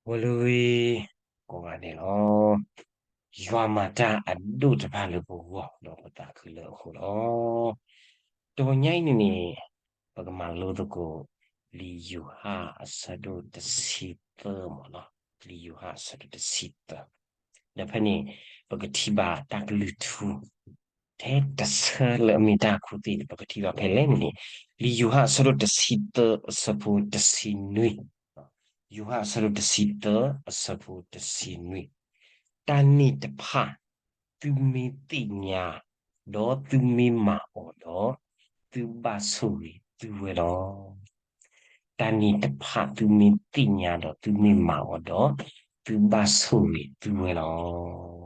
ဂီၤလၢအဂ့ၤ ကိးဂၤဒဲးလီၤ. ယွၤမၤတၢ်အဒိၣ်တဖၣ်လၢပဂီၢ် ဒီးပသးခုလၢအဃိလီၤ. တဂီၤညါအံၤန့ၣ်န့ၣ် ပကမၤလိသကိး လံာ်ယိၤဟၣ်အဆၢဒိၣ်တဆံသၢမ့ၢ်နီၤ, လံာ်ယိၤဟၣ်အဆၢဒိၣ်တဆံသၢ, ဒီးဖဲန့ၣ် ပကထံၣ်ဘၣ်တၢ်ကလုၢ်ထူ ထဲတဆၢလၢအမ့ၢ်တၢ်ခူသူၣ်န့ၣ် ပကထံၣ်ဘၣ်ဖဲလဲၣ်န့ၣ်န့ၣ်, လံာ်ယိၤဟၣ်အဆၢဒိၣ်တဆံသၢအဆၢဖိတဆံနွံ, ယိၤဟၣ်အဆၢဒိၣ်တဆံသၢအဆၢဖိတဆံနွံ, တၢ်န့ၣ်တဖၣ် သုမ့ၢ်သ့ၣ်ညါ ဒီးသုမ့ၢ်မၤအီၤဒီး သုဘၣ်ဆိၣ်ဂ့ၤသုဝဲလီၤ. တၢ်န့ၣ်တဖၣ်သုမ့ၢ်သ့ၣ်ညါဒီးသုမ့ၢ်မၤအီၤဒီး သုဘၣ်ဆိၣ်ဂ့ၤသုဝဲလီၤ.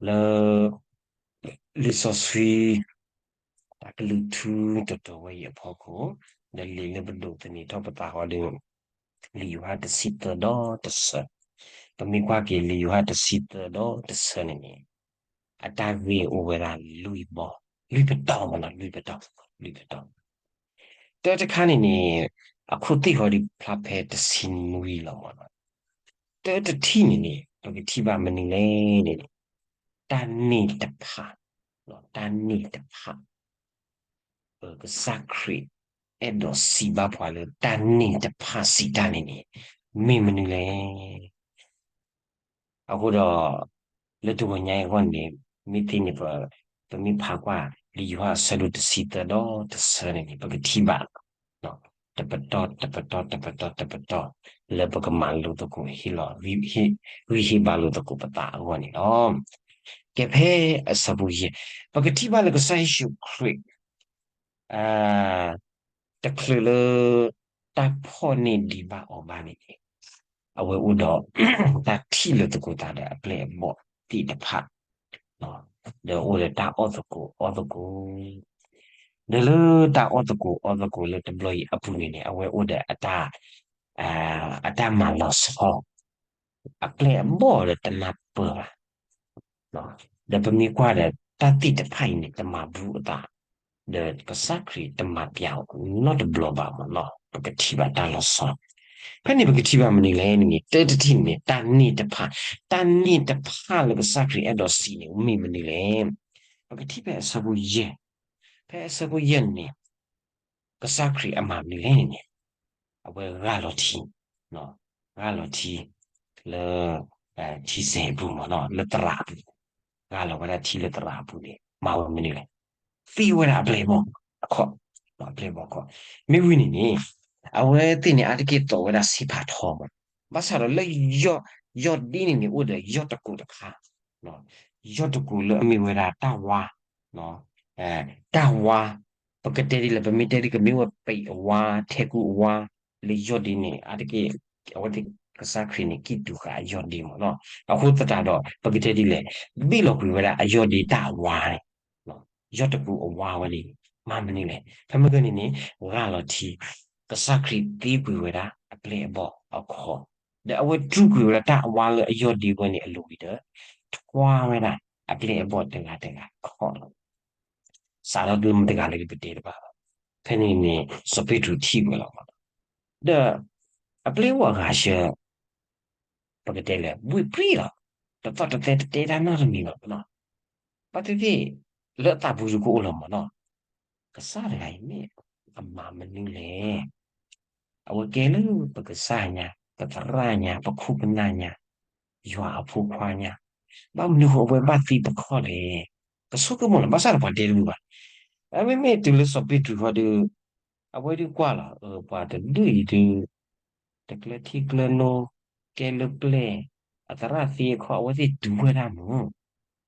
လၢ လံာ်စီဆှံ တၢ်ကလုၢ်ထူတတီၤဝဲအံၤအဖီခိၣ်, ဒီးလံာ်လၢပဒိးသန့ၤထီၣ်ပသးဃီဒီး လံာ်ယိၤဟၣ်တဆံသၢဒီးတဆၢ, ပမ့ၢ်ကွၢ်က့ၤလံာ်ယိၤဟၣ်တဆံသၢဒီးတဆၢန့ၣ်န့ၣ် အတၢ်ဂ့ၢ်အိၣ်ဝဲဒၣ်လွံၢ်ဘီ, လွံၢ်ပတီၢ်မ့ၢ်နီၤ, လွံၢ်ပတီၢ်, လွံၢ်ပတီၢ်. တၢတခါန့ၣ်န့ၣ် အခိၣ်သ့ၣ်ဃီဒီးဖျါဖဲတဆံနွံလီၤမ့ၢ်နီၤ. တၢတထံၣ်န့ၣ်န့ၣ် ပကထံၣ်ဘၣ်မနုၤလဲၣ်န့ၣ်န့ၣ် တၢ်န့ၣ်တဖၣ်, တၢ်န့ၣ်တဖၣ် ကစၢ်ခရံာ်အဲၣ်ဒိးစံးဘၣ်ပှၤလၢ တၢ်န့ၣ်တဖၣ်စံးတၢ်န့ၣ်န့ၣ် မ့ၢ်မနုၤလဲၣ်. အဃိဒီး လၢတဂီၤညါအံၤအဂီၢ်န့ၣ် မ့ၢ်သ့န့ၣ် ပမ့ၢ်ဖးကွၢ် လံာ်ယိၤဟၣ်အဆၢဒိၣ်တဆံသၢဒီးတဆၢန့ၣ်န့ၣ် ပကထံၣ်ဘၣ် တပတီၢ် တပတီၢ် တပတီၢ် တပတီၢ် လၢပကမၤလိသကိး ဟ့ၣ်လီၤ ဂံၢ်ဟ့ၣ်ဘါလိာ်သကိးပသးအဂီၢ်န့ၣ်လီၤ. ကဲဖဲအဆၢဖိယဲၢ်, ပကထံၣ်ဘၣ်လၢကစၢ်ယ့ၣ်ၡူးခရံာ် တချုးလၢ တၢ်ဖီၣ်န့ၢ်ဒံးဘၣ်အီၤဘၣ်န့ၣ်န့ၣ် အဝဲအိၣ်ဒီး တၢ်ထံၣ်လိာ်သကိးသးဒီးအပျဲၢ်အဘီၣ်သ့ၣ်တဖၣ် ဒီးအိၣ်ဒီးတၢ်အီၣ်သကိးအီသကိး ဒီးလၢတၢ်အီၣ်သကိးအီသကိးလၢတဘျီအံၤအပူၤန့ၣ်န့ၣ် အဝဲအိၣ်ဒီးအတၢ် အတၢ်မၤလီၤဆီ အပျဲၢ်အဘီၣ်ဒီးတနၢ်ပၢၢ်ဘၣ် ဒီးပမ့ၢ်ကွၢ်ဒီး တၢ်သ့ၣ်တဖၣ်အံၤန့ၣ် တမၤဘူးအသး ဒီးကစၢ်ခရံာ်တမၤပျးအီၤနီတဘျီဘၣ်မ့ၢ်နီၤ ပကထံၣ်ဘၣ်တၢ်လီၤဆီ ဖဲန့ၣ်ပကထံၣ်ဘၣ်မနုၤလဲၣ်န့ၣ်န့ၣ် တၢတထံၣ်န့ၣ် တၢ်န့ၣ်တဖၣ် တၢ်န့ၣ်တဖၣ်လၢကစၢ်ခရံာ်အဲၣ်ဒိးစံးန့ၣ် မ့ၢ်မနုၤလဲၣ်. ပကထံၣ်ဖဲအဆၢဖိယဲၢ်, ဖဲအဆၢဖိယဲၢ်န့ၣ် ကစၢ်ခရံာ်အမၤမနုၤလဲၣ်န့ၣ်န့ၣ် အဝဲဂၢ်လီၤထံ, ဂၢ်လီၤထံ လၢ ထံစဲအပူၤမ့ၢ်နီၤ လၢသရၣ်အပူၤ, ဂၢ်လီၤဝဲဒၣ်ထံလၢသရၣ်အပူၤန့ၣ် မၤဝဲမနုၤလဲၣ်, သ့ဝဲဒၣ်အပျဲၢ်အဘီၣ်အခီၣ်, အပျဲၢ်အဘီၣ်အခီၣ်, မ့ၢ်ဝံၤန့ၣ်န့ၣ် အဝဲသ့ၣ်န့ၣ် အါတက့ၢ်သိးဝဲဒၣ်စ့ဖးထီမ့ၢ်, ဘၣ်ဆၣ်ဒီးလၢ ယီၢ်ဒ့န့ၣ်န့ၣ် အိၣ်ဒီးယီၢ်တကိးတခါ ယီၢ်တကိးလၢအမ့ၢ်ဝဲဒၣ်တၢ်ဝါ, တၢ်ဝါ, ပကတဲဒ်လဲၣ် ပမ့ၢ်တဲဒ်ကမ့ၢ်ဝဲပံးအဝါ ထဲကူအဝါ, လၢယီၢ်ဒ့န့ၣ် အါတက့ၢ် အဝဲသ့ၣ်ကစၢ်ခရံာ်န့ၣ် ကံၣ်တူာ်ဃာ်အယီၢ်ဒ့မ့ၢ်နီၤ, အဃိသတးဒီး ပကတဲဒ်လဲၣ် ဘ့ၣ်လီၤကွံာ်ဝဲဒၣ်အယီၢ်ဒ့တၢ်အဝါန့ၣ် ယီၢ်တကိးအဝါဝဲန့ၣ် မၤမနုၤလဲၣ်, ဖဲမ့ၢ်ဂ့ၤန့ၣ်န့ၣ် ဂၢ်လီၤထံ, ကစၢ်ခရံာ်သ့ကွံာ်ဝဲဒၣ်အပျဲၢ်အဘီၣ်အခီၣ်, ဒီးအဝဲတူၢ်ကွံာ်ဝဲဒၣ်တၢ်အဝါလၢအယီၢ်ဒ့ဝဲန့ၣ်အလိၤဝံၤဒီး ထွါဝဲဒၣ်အပျဲၢ်အဘီၣ်တဂၤတဂၤအခီၣ်လီၤ. စးထီၣ်ဒ်မတဂၤလၢပတဲတဘၣ်ဘၣ်, ဖဲန့ၣ်န့ၣ် စီၤပ့းတရူးထံၣ်ဝဲလီၤ. ဒီး အပျဲၢ်အဘီၣ်အဂၤဆၢ ပကတဲလဲၣ် ဘှ့ၣ်ပြံလီၤ, တသီၣ်တသဲတတဲတၢ်နီတမံၤဘၣ်နီၤ, ဘၣ်သ့ၣ်သ့ၣ် လၢအသးပူၤဒုးကအိၣ်လီၤမ့ၢ်နီၤ, ကစၢ်တဂၤအံၤမ့ၢ်အမၤမနုၤလဲၣ်, အဝဲကဲလၢပကစၢ်ညါ ပသရၣ်ညါ ပခိၣ်ပနၢ်ညါ ယွၤအဖိခွါညါ, ဘၣ်မနုၤဃိအဝဲဘၣ်သံတခီၣ်လဲၣ်, ကဆိကမိၣ်လီၤ ဘၣ်ဆၣ်ဒီးပှၤတဲတမုာ်ဘၣ်, အမ့မ့ၢ်တုၤလၢစီၤပ့းတရူးဃီဒီး အဝဲဒုးကွၢ်လီၤ ပှၤတဒူၣ်အံၤဒုး တကျၢထံကျၢနိ ကဲလၢပျဲၢ် အသရၣ်သံအခီၣ် အဝဲသ့ၣ်တူၢ်ဝဲဒၣ်မ့ၢ်,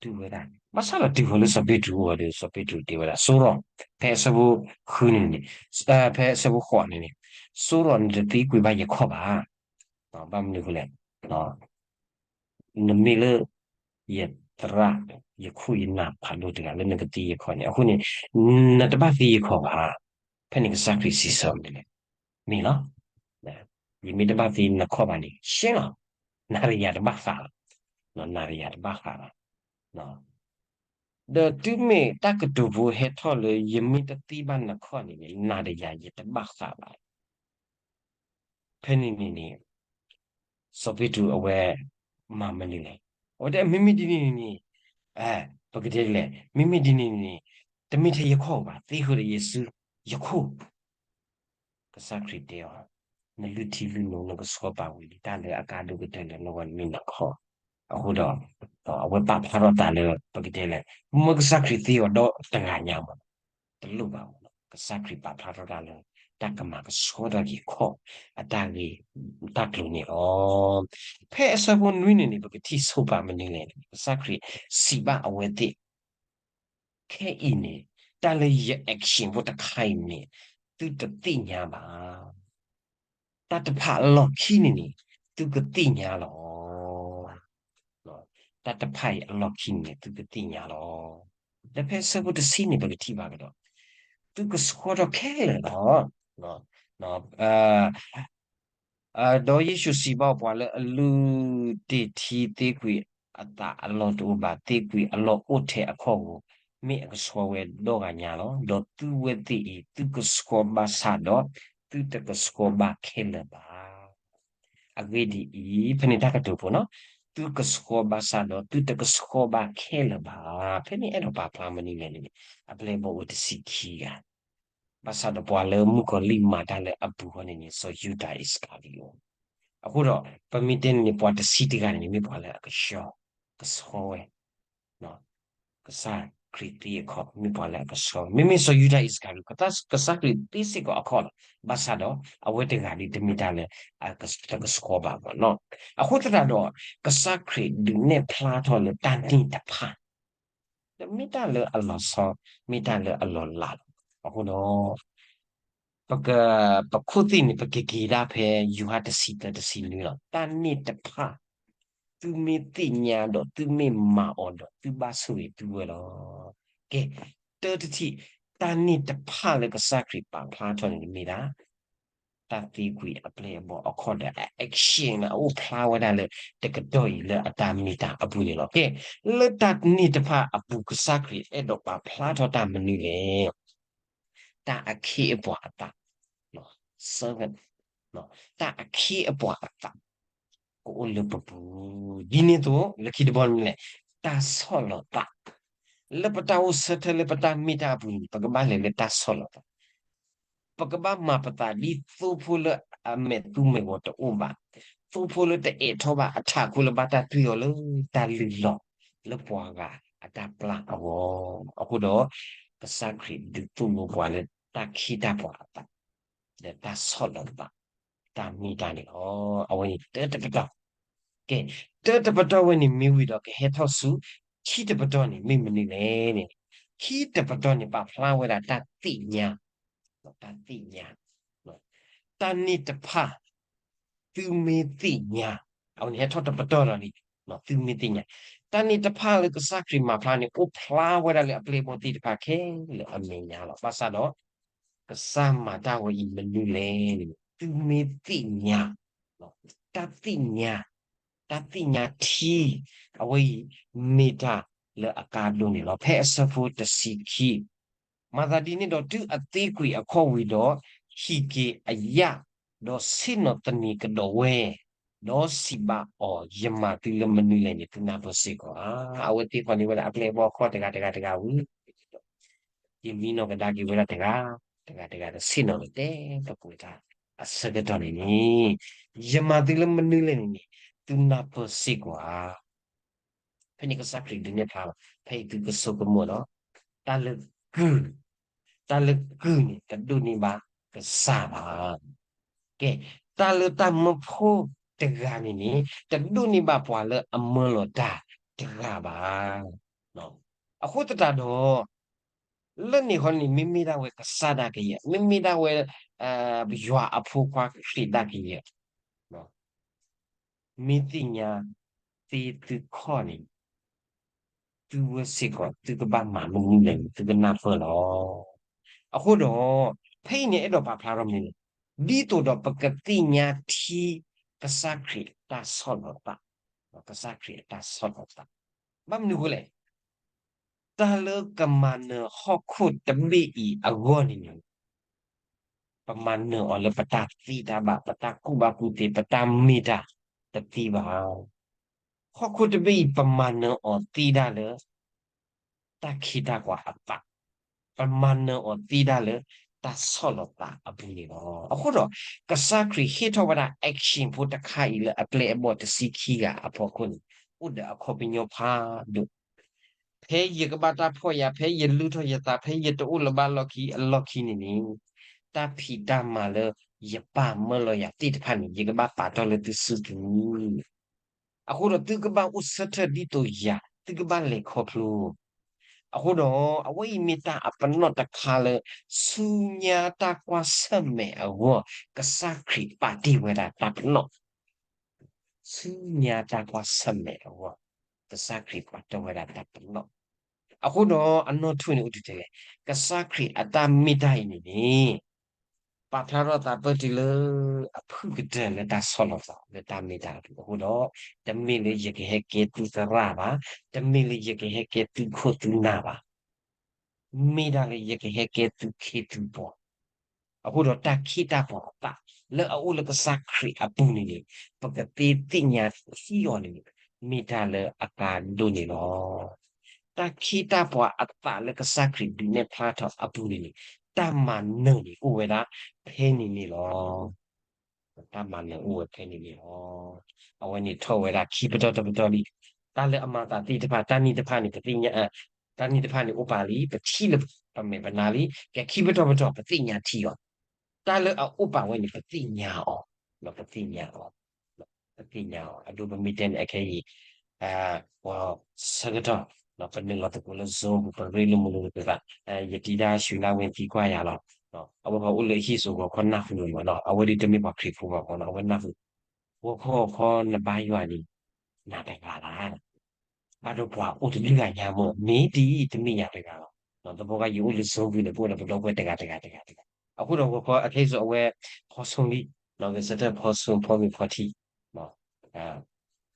တူၢ်ဝဲဒၣ်, ဘၣ်ဆၣ်ဒီးတုၤဃီၤလၢစီၤပ့းတရူးအအိၣ်ဒီး စီၤပ့းတရူးတဲဝဲဒၣ် စိရီၤ, ဖဲအဆၢဖိဃုန့ၣ်န့ၣ်, ဖဲအဆၢဖိဃိးန့ၣ်န့ၣ်, စိရီၤ နတသံကွံာ်ဘၣ်ယခီၣ်ဘၣ်, ဘၣ်မနုၤဃိလဲၣ် နမ့ၢ်လၢ ယသရၣ် ယခိၣ်ယနၢ်ဖးဒိၣ်တဂၤလၢနကသံယခီၣ်န့ၣ် အဃိန့ၣ် နတဘၣ်သံယခီၣ်ဘၣ်, ဖဲန့ၣ်ကစၢ်ခရံာ်စံးဆၢမနုၤလဲၣ်, မ့ၢ်လီၤ, ယမ့ၢ်တဘၣ်သံနခီၣ်ဘၣ်န့ၣ် ရှဲလီၤ, နၤဒီးယၤတဘၣ်ဃးလီၤ, နၤဒီးယၤတဘၣ်ဃးဘၣ်, ဒီးတုၤမ့ၢ်တၢ်ကတိၤဖိဟဲထီၣ်လၢ ယမ့ၢ်တသံဘၣ်နခီၣ်န့ၣ်န့ၣ် နၤဒီးယၤယတဘၣ်ဃးဘၣ် ဖဲန့ၣ်န့ၣ်န့ၣ် စီၤပ့းတရူးအဝဲမၤမနုၤလဲၣ်. အဝဲတဲ မ့မ့ၢ်ဒ်န့ၣ်န့ၣ်န့ၣ်, ပကတဲလဲၣ်, မ့မ့ၢ်ဒ်န့ၣ်န့ၣ်န့ၣ် တမ့ၢ်ထဲယခီၣ်ဘၣ်, သံဃုာ်ဒီးယစု, ယခိၣ် ကစၢ်ခရံာ်တဲအီၤ, နလုၢ်ထံလုၢ်နိ နကဆှီပာ်ဝံၤလံ တၢ်လၢအကါဒိၣ်ကတၢၢ်လၢနဂီၢ်န့ၣ်မ့ၢ်နခီၣ်. အဃိဒီး အဝဲပာ်ဖျါထီၣ်တၢ်လၢ ပကတဲလဲၣ်, မ့ၢ်ကစၢ်ခရံာ်သ့အီၤဒီတဂၤညါမး, တလိၣ်ဘၣ်မး, ကစၢ်ခရံာ်ပာ်ဖျါထီၣ်တၢ်လၢ တၢ်ကမၤကဆှီထီၣ်က့ၤခီၣ် အတၢ်ဂ့ၢ်တၢ်ကျိၤန့ၣ်လီၤ. ဖဲအဆၢဖိနွံန့ၣ်န့ၣ် ပကထံၣ်ဆိပာ်မနုၤလဲၣ်န့ၣ် ကစၢ်ခရံာ်စံးဘၣ်အဝဲသ့ၣ် ခဲအံၤန့ၣ် တၢ်လၢယ action ဖိတခါအံၤန့ၣ် သုတသ့ၣ်ညါဘၣ်. တၢ်တဖၣ်အလီၢ်ခံန့ၣ်န့ၣ် သုကသ့ၣ်ညါလီၤ. တၢ်တဖၣ်အံၤအလီၢ်ခံန့ၣ်န့ၣ် သုကသ့ၣ်ညါလီၤ. ဒီးဖဲဆၢဖိတဆံန့ၣ် ပကထံၣ်ဘၣ်ကဒီး, သုကဆှီထီၣ်ခဲလၢာ်လီၤ. ဒီးယ့ၣ်ၡူးစံးဘၣ်ပှၤလၢအလုၢ်တ့ၢ်ထံသ့ကွံာ်အသးအလီၢ်တအိၣ်ဘၣ်, သ့ကွံာ်အလီၢ်အိၣ်ထဲအခီၣ်ဧိၤ, မ့ၢ်အကဆှီဝဲဒီဂၤညါလီၤ. ဒီးသုဝဲသ့ၣ်အံၤ သုကဆှီဘၣ်ဆၣ်ဒီး သုတကဆှီဘၣ်ခဲလၢာ်ဘၣ်. အဂ့ၢ်ဒ်အံၤ, ဖဲန့ၣ်တၢ်ကတိၤဖိနီၤ, သုကဆှီဘၣ်ဆၣ်ဒီး သုတကဆှီဘၣ်ခဲလၢာ်ဘၣ်. ဖဲန့ၣ်အဲၣ်ဒိးပာ်ဖျါမနုၤလဲၣ်န့ၣ်, အပျဲၢ်အဘီၣ်အိၣ်တဆံခံဂၤ ဘၣ်ဆၣ်ဒီးပှၤလၢမုၣ်ကီၤလံၢ်မၤတၢ်လၢအပူၤဃီန့ၣ်န့ၣ် စီၤယူဒၤအံးစကၤရံၤအိၣ်. အဃိဒီး ပမ့ၢ်တဲန့ၣ်န့ၣ် ပှၤတဆံတဂၤန့ၣ်န့ၣ် မ့ၢ်ပှၤလၢအကဆှီ, ကဆှီဝဲ, ကစၢ်ခရံာ်သ့အခီၣ် မ့ၢ်ပှၤလၢအကဆှီ, မ့မ့ၢ်စီၤယူဒၤအံးစကၤရံၤ ကစၢ်ခရံာ်သ့စ့ၢ်ကီးအခီၣ်လီၤ. ဘၣ်ဆၣ်ဒီး အဝဲတဂၤဒ်တမ့ၢ်တၢ်လၢ တကဆှီဘၣ်မးနီၤ. အဃိသတးဒီး ကစၢ်ခရံာ်ဒုးနဲၣ်ဖျါထီၣ်လၢတၢ်န့ၢ်တဖၣ် ဒီးမ့ၢ်တၢ်လၢအလီၤဆီ, မ့ၢ်တၢ်လၢအလီၤလးလီၤ. အဃိဒီး ပက, ပခိၣ်သ့ၣ်န့ၣ် ပကက့ၤဒၣ်ဖဲယိၤဟၣ်တဆံသၢတဆံနွံလီၤ. တၢ်န့ၢ်တဖၣ် သုမ့ၢ်သ့ၣ်ညါဒီးသုမ့ၢ်မၤအီၤဒီး သုဘၣ်ဆိၣ်ဂ့ၤသုဝဲလီၤ. ကဲ, တၢတထံၣ်, တၢ်န့ၢ်တဖၣ်လၢကစၢ်ခရံာ်ပာ်ဖျါထီၣ်န့ၣ်မ့ၢ်ဒၣ် တၢ်သ့ကွံာ်အပျဲၢ်အဘီၣ်အခီၣ်ဒီး အ action လၢအအိၣ်ဖျါဝဲဒၣ်လၢ တကတီၢ်အံၤလၢအတၢ်မ့ၢ်တၢ်အပူၤန့ၣ်လီၤ. ကဲ, လၢတၢ်န့ၢ်တဖၣ်အပူၤ ကစၢ်ခရံာ်အဲၣ်ဒိးပာ်ဖျါထီၣ်တၢ်မနုၤလဲၣ်. တၢ်အခ့အပှၤအသး, တၢ်အခ့အပှၤအသး ကအိၣ်လၢပပူၤ, ဒ်န့ၣ်အသိး လၢခံတဘီန့ၣ်လဲၣ်, တၢ်ဆီၣ်လီၤသး, လၢပတၢ်အိၣ်ဆၢထၢၣ်လၢပတၢ်မ့ၢ်တၢ်အပူၤန့ၣ် ပကဘၣ်လဲၤလၢတၢ်ဆီၣ်လီၤသး ပကဘၣ်မၤပသးဒ်သိဖိလၢအမဲာ်သူမဲာ်ဂီၤတအိၣ်ဘၣ်, သိဖိလၢတအဲၣ်ထီၣ်ဘၣ်အထးခိၣ်လၢဘၣ်တၢ်တွံၢ်အီၤလၢတၢ်လုၢ်လီၢ်လၢပှၤဂၤအတၢ်ပျၢ်အဂီၢ်. အဃိဒီး ကစၢ်ခရံာ်ဒုးသိၣ်လိပှၤလၢတၢ်ခ့တၢ်ပှၤအသး ဒီးတၢ်ဆီၣ်လီၤသး တၢ်မ့ၢ်တၢ်န့ၣ်လီၤ. အဝဲန့ၣ်တၢတပတီၢ်. ကဲ, တၢတပတီၢ်ဝဲန့ၣ်မ့ၢ်ဝံၤဒီးကဟဲထီၣ်ဆူ ခံတပတီၢ်န့ၣ်မ့ၢ်မနုၤလဲၣ်န့ၣ်, ခံတပတီၢ်န့ၣ်ပာ်ဖျါဝဲဒၣ်တၢ်သ့ၣ်ညါ, တၢ်သ့ၣ်ညါ, တၢ်န့ၢ်တဖၣ် သုမ့ၢ်သ့ၣ်ညါ, အဝဲန့ၣ်ဟဲထီၣ်တပတီၢ်လီၤန့ၣ်, သုမ့ၢ်သ့ၣ်ညါ, တၢ်န့ၢ်တဖၣ်လၢကစၢ်ခရံာ်မၤဖျါန့ၣ် အိၣ်ဖျါဝဲဒၣ်လၢအပျဲၢ်အဘီၣ်သ့ၣ်တဖၣ်ခဲလၢာ်အမဲာ်ညါလီၤ. ဘၣ်ဆၣ်ဒီး ကစၢ်မၤတၢ်ဝဲအံၤမနုၤလဲၣ်န့ၣ် သုမ့ၢ်သ့ၣ်ညါ, တၢ်သ့ၣ်ညါ, တၢ်သ့ၣ်ညါထံ, အဝဲအံၤ မ့ၢ်တၢ်လၢအကါဒိၣ်န့ၣ်လီၤ. ဖဲအဆၢဖိတဆံခံ မၤသးဒ်န့ၣ်ဒီး တုၤအသ့ကွံာ်အခီၣ်ဝံၤဒီး ဟံးက့ၤအယၣ်, ဒီးဆ့ၣ်နီၤသန့ၤကဒီးဝဲ, ဒီးစံးဘၣ်အီၤ, ယမၤသုလၢမနုၤလဲၣ်န့ၣ် သုနၢ်ပၢၢ်စ့ၢ်ကီးဧါ. အဝဲသ့ၣ်တဖၣ်န့ၣ်ဝဲဒၣ်အပျဲၢ်အဘီၣ်အခီၣ်တဂၤတဂၤတဂၤဝံၤ ယမံနီၣ်ကဒါက့ၤဝဲဒၣ်တဂၤ, တဂၤတဂၤဒီးဆ့ၣ်နီၤလီၤတဲာ်တပှဲၤတၢ် အဆၢကတီၢ်န့ၣ်န့ၣ်, ယမၤသုလၢမနုၤလဲၣ်န့ၣ်န့ၣ် သုနၢ်ပၢၢ်စ့ၢ်ကီးဧါ. ဖဲန့ၣ်ကစၢ်ခရံာ်ဒုးနဲၣ်ဖျါလီၤ, ဖဲအံၤသုကဆိကမိၣ်ဒီး တၢ်လၢကုၢ်, တၢ်လၢကုၢ်န့ၣ် တဒိးန့ၢ်ဘၣ်ကစၢ်ဘၣ်. ကဲ, တၢ်လၢတၢ်မၢဖိတဂၤန့ၣ်န့ၣ် တဒိးန့ၢ်ဘၣ်ပှၤလၢအမၢလီၤတၢ်တဂၤဘၣ်. အဃိသတးဒီး လၢန့ၣ်ဃီန့ၣ် မ့မ့ၢ်ဒၣ်ဝဲကစၢ်ဒၣ်ကယဲၢ်, မ့မ့ၢ်ဒၣ်ဝဲ ယွၤအဖိခွါခရံာ်ဒၣ်ကယဲၢ် မ့ၢ်သ့ၣ်ညါသ့သုခီၣ်န့ၣ် သုဝဲစ့ၢ်ကီး သုကဘၣ်မၤမနုၤလဲၣ်န့ၣ် သုကနၢ်ပၢၢ်လီၤ. အဃိဒီး ဖဲအံၤန့ၣ် အဲၣ်ဒိးပာ်ဖျါထီၣ်မနုၤလဲၣ်, ဒ်သိးဒီးပကသ့ၣ်ညါထံ ကစၢ်ခရံာ်အတၢ်ဆီၣ်လီၤသး, ကစၢ်ခရံာ်အတၢ်ဆီၣ်လီၤသး, ဘၣ်မနုၤအဃိလဲၣ်, တၢ်လၢကမၤနၢၤဟီၣ်ခိၣ်တဘ့ၣ်အံၤအဂီၢ်န့ၣ်န့ၣ် ပမၤနၢၤအီၤလၢပတၢ်သ့တၢ်ဘၣ်, ပတၢ်ကူၣ်ဘၣ်ကူၣ်သ့, ပတၢ်မ့ၢ်တၢ်တသ့ဘၣ်. ဟီၣ်ခိၣ်တဘ့ၣ်အံၤ ပမၤနၢၤအီၤသ့ဒၣ်လၢ တၢ်ခ့တၢ်ပှၤအသး, ပမၤနၢၤအီၤသ့ဒၣ်လၢ တၢ်ဆီၣ်လီၤသးအပူၤန့ၣ်လီၤ. အဃိဒီး ကစၢ်ခရံာ်ဟ့ၣ်ထီၣ်ဝဲဒၣ် action ဖိတခါအံၤလၢ အပျဲၢ်အဘီၣ်တဆံခံဂၤအဖီခိၣ်န့ၣ် အိၣ်ဒီးအခီပညီဖးဒိၣ်. ဖဲယကဘၣ်တၢ်ဖှီၣ်ယၤ, ဖဲယလုၢ်ထီၣ်ယသး, ဖဲယတအိၣ်လၢၤဘၣ်လီၢ်ခံအလီၢ်ခံန့ၣ်န့ၣ်, တၢ်ဖံးတၢ်မၤလၢယပၢ်မၢလီၤယၤသ့ၣ်တဖၣ်န့ၣ် ယကဘၣ်ပာ်တီၢ်လၢသုစုပူၤ. အဃိဒီးသုကဘၣ်အိၣ်ဆၢထၢၣ်ဒ်သိးယၤ, သုကဘၣ်လဲၤခီဖျိ. အဃိဒီး အဝဲအံၤမ့ၢ်တၢ်အပနီၣ်တခါလၢ ဆူညါတၢ်ကွၢ်ဆၢၣ်မဲာ်အဂီၢ် ကစၢ်ခရံာ်ပာ်တ့ၢ်ဝဲဒၣ်တၢ်ပနီၣ်. ဆူညါတၢ်ကွၢ်ဆၢၣ်မဲာ်အဂီၢ် ကစၢ်ခရံာ်ပာ်တ့ၢ်ဝဲဒၣ်တၢ်ပနီၣ်. အဃိဒီးအနီၢ်ထူၣ်န့ၣ်အိၣ်တ့ၢ်တဲလဲၣ်, ကစၢ်ခရံာ်အတၢ်မ့ၢ်တၢ်အံၤန့ၣ်န့ၣ် ပာ်ဖျါထီၣ်သးပၢၢ်တုၤလၢ အဖုၣ်ကတၢၢ်လၢတၢ်ဆီၣ်လီၤသးလၢတၢ်မ့ၢ်တၢ်တီအဃိဒီး, တမ့ၢ်လၢယကဟဲကဲသုသရၣ်ဘၣ်, တမ့ၢ်လၢယကဟဲကဲသုခိၣ်သုနၢ်ဘၣ်, မ့ၢ်ဒၣ်လၢယကဟဲကဲသုခ့သုပှၤ. အဃိဒီးတၢ်ခ့တၢ်ပှၤအသး လၢအအိၣ်လၢကစၢ်ခရံာ်အပူၤန့ၣ်န့ၣ်, ပကသ့သ့ၣ်ညါထံအီၤန့ၣ်န့ၣ်, မ့ၢ်တၢ်လၢအကါဒိၣ်န့ၣ်လီၤ. တၢ်ခ့တၢ်ပှၤအသးလၢကစၢ်ခရံာ်ဒုးနဲၣ်ဖျါထီၣ်အပူၤန့ၣ်န့ၣ်, တၢ်မၤနၢၤန့ၣ်အိၣ်ဝဲဒၣ်ဖဲန့ၣ်န့ၣ်လီၤ. တၢ်မၤနၢၤအိၣ်ဝဲဖဲန့ၣ်န့ၣ်လီၤ. အဝဲန့ၣ်ထီၣ်ဝဲဒၣ်ခံပတီၢ်တပတီၢ်လံ. တၢ်လၢအမၤသးသ့ၣ်တဖၣ် တၢ်နံၣ်တဖၣ်န့ၣ် ပသ့ၣ်ညါ, တၢ်နံၣ်တဖၣ်န့ၣ်အိၣ်ပာ်လံ ပထံၣ်လၢပမဲာ်ပနါလံ. ကဲခံပတီၢ်ပတီၢ် ပသ့ၣ်ညါထံအီၤ. တၢ်လၢအအိၣ်ပာ်ဝဲန့ၣ် ပသ့ၣ်ညါအီၤ, ပသ့ၣ်ညါအီၤ, ပသ့ၣ်ညါအီၤ. အဒိပမ့ၢ်တဲန့ၣ် အခဲအံၤ ပဆၢကတီၢ် ပနုာ်လီၤသကိးလၢ Zoom ပရ့လိာ်မုာ်လိာ်သး, ယတံၤဒၣ် ရွှေလဝင်း သံကွၢ်ယၤလီၤ. အဝဲပှၤအိၣ်လၢဟံၣ်စိၤဂီၤခီနၢ်ဟူမးနီၤ, အဝဲဒၣ်တမ့ၢ်ပှၤခရံာ်ဖိဘၣ်မးနီၤ, အဝဲနၢ်ဟူ, ဂီၤခီဂီၤခီနဘါယွၤန့ၣ် နၤတဂၤလီၤ. ဘၣ်ဒီးပှၤအိၣ်တဘျုးဂၤညါမး, မ့ၢ်တံၢ်တမ့ၢ်ယၤတဂၤလီၤ. သဘီကါယအိၣ်လၢ Zoom ပူၤန့ၣ် ပအိၣ်ဒီးပဒီပုၢ်ဝဲၢ်တဂၤတဂၤတဂၤတဂၤ. အဃိဒီးဂီၤခီအခဲအံၤစိၤအဝဲ ဖီဆိလံ, ဂဲၤဆၢထၢၣ်ဖီဆိ ဖီမ့ၤဖီထံ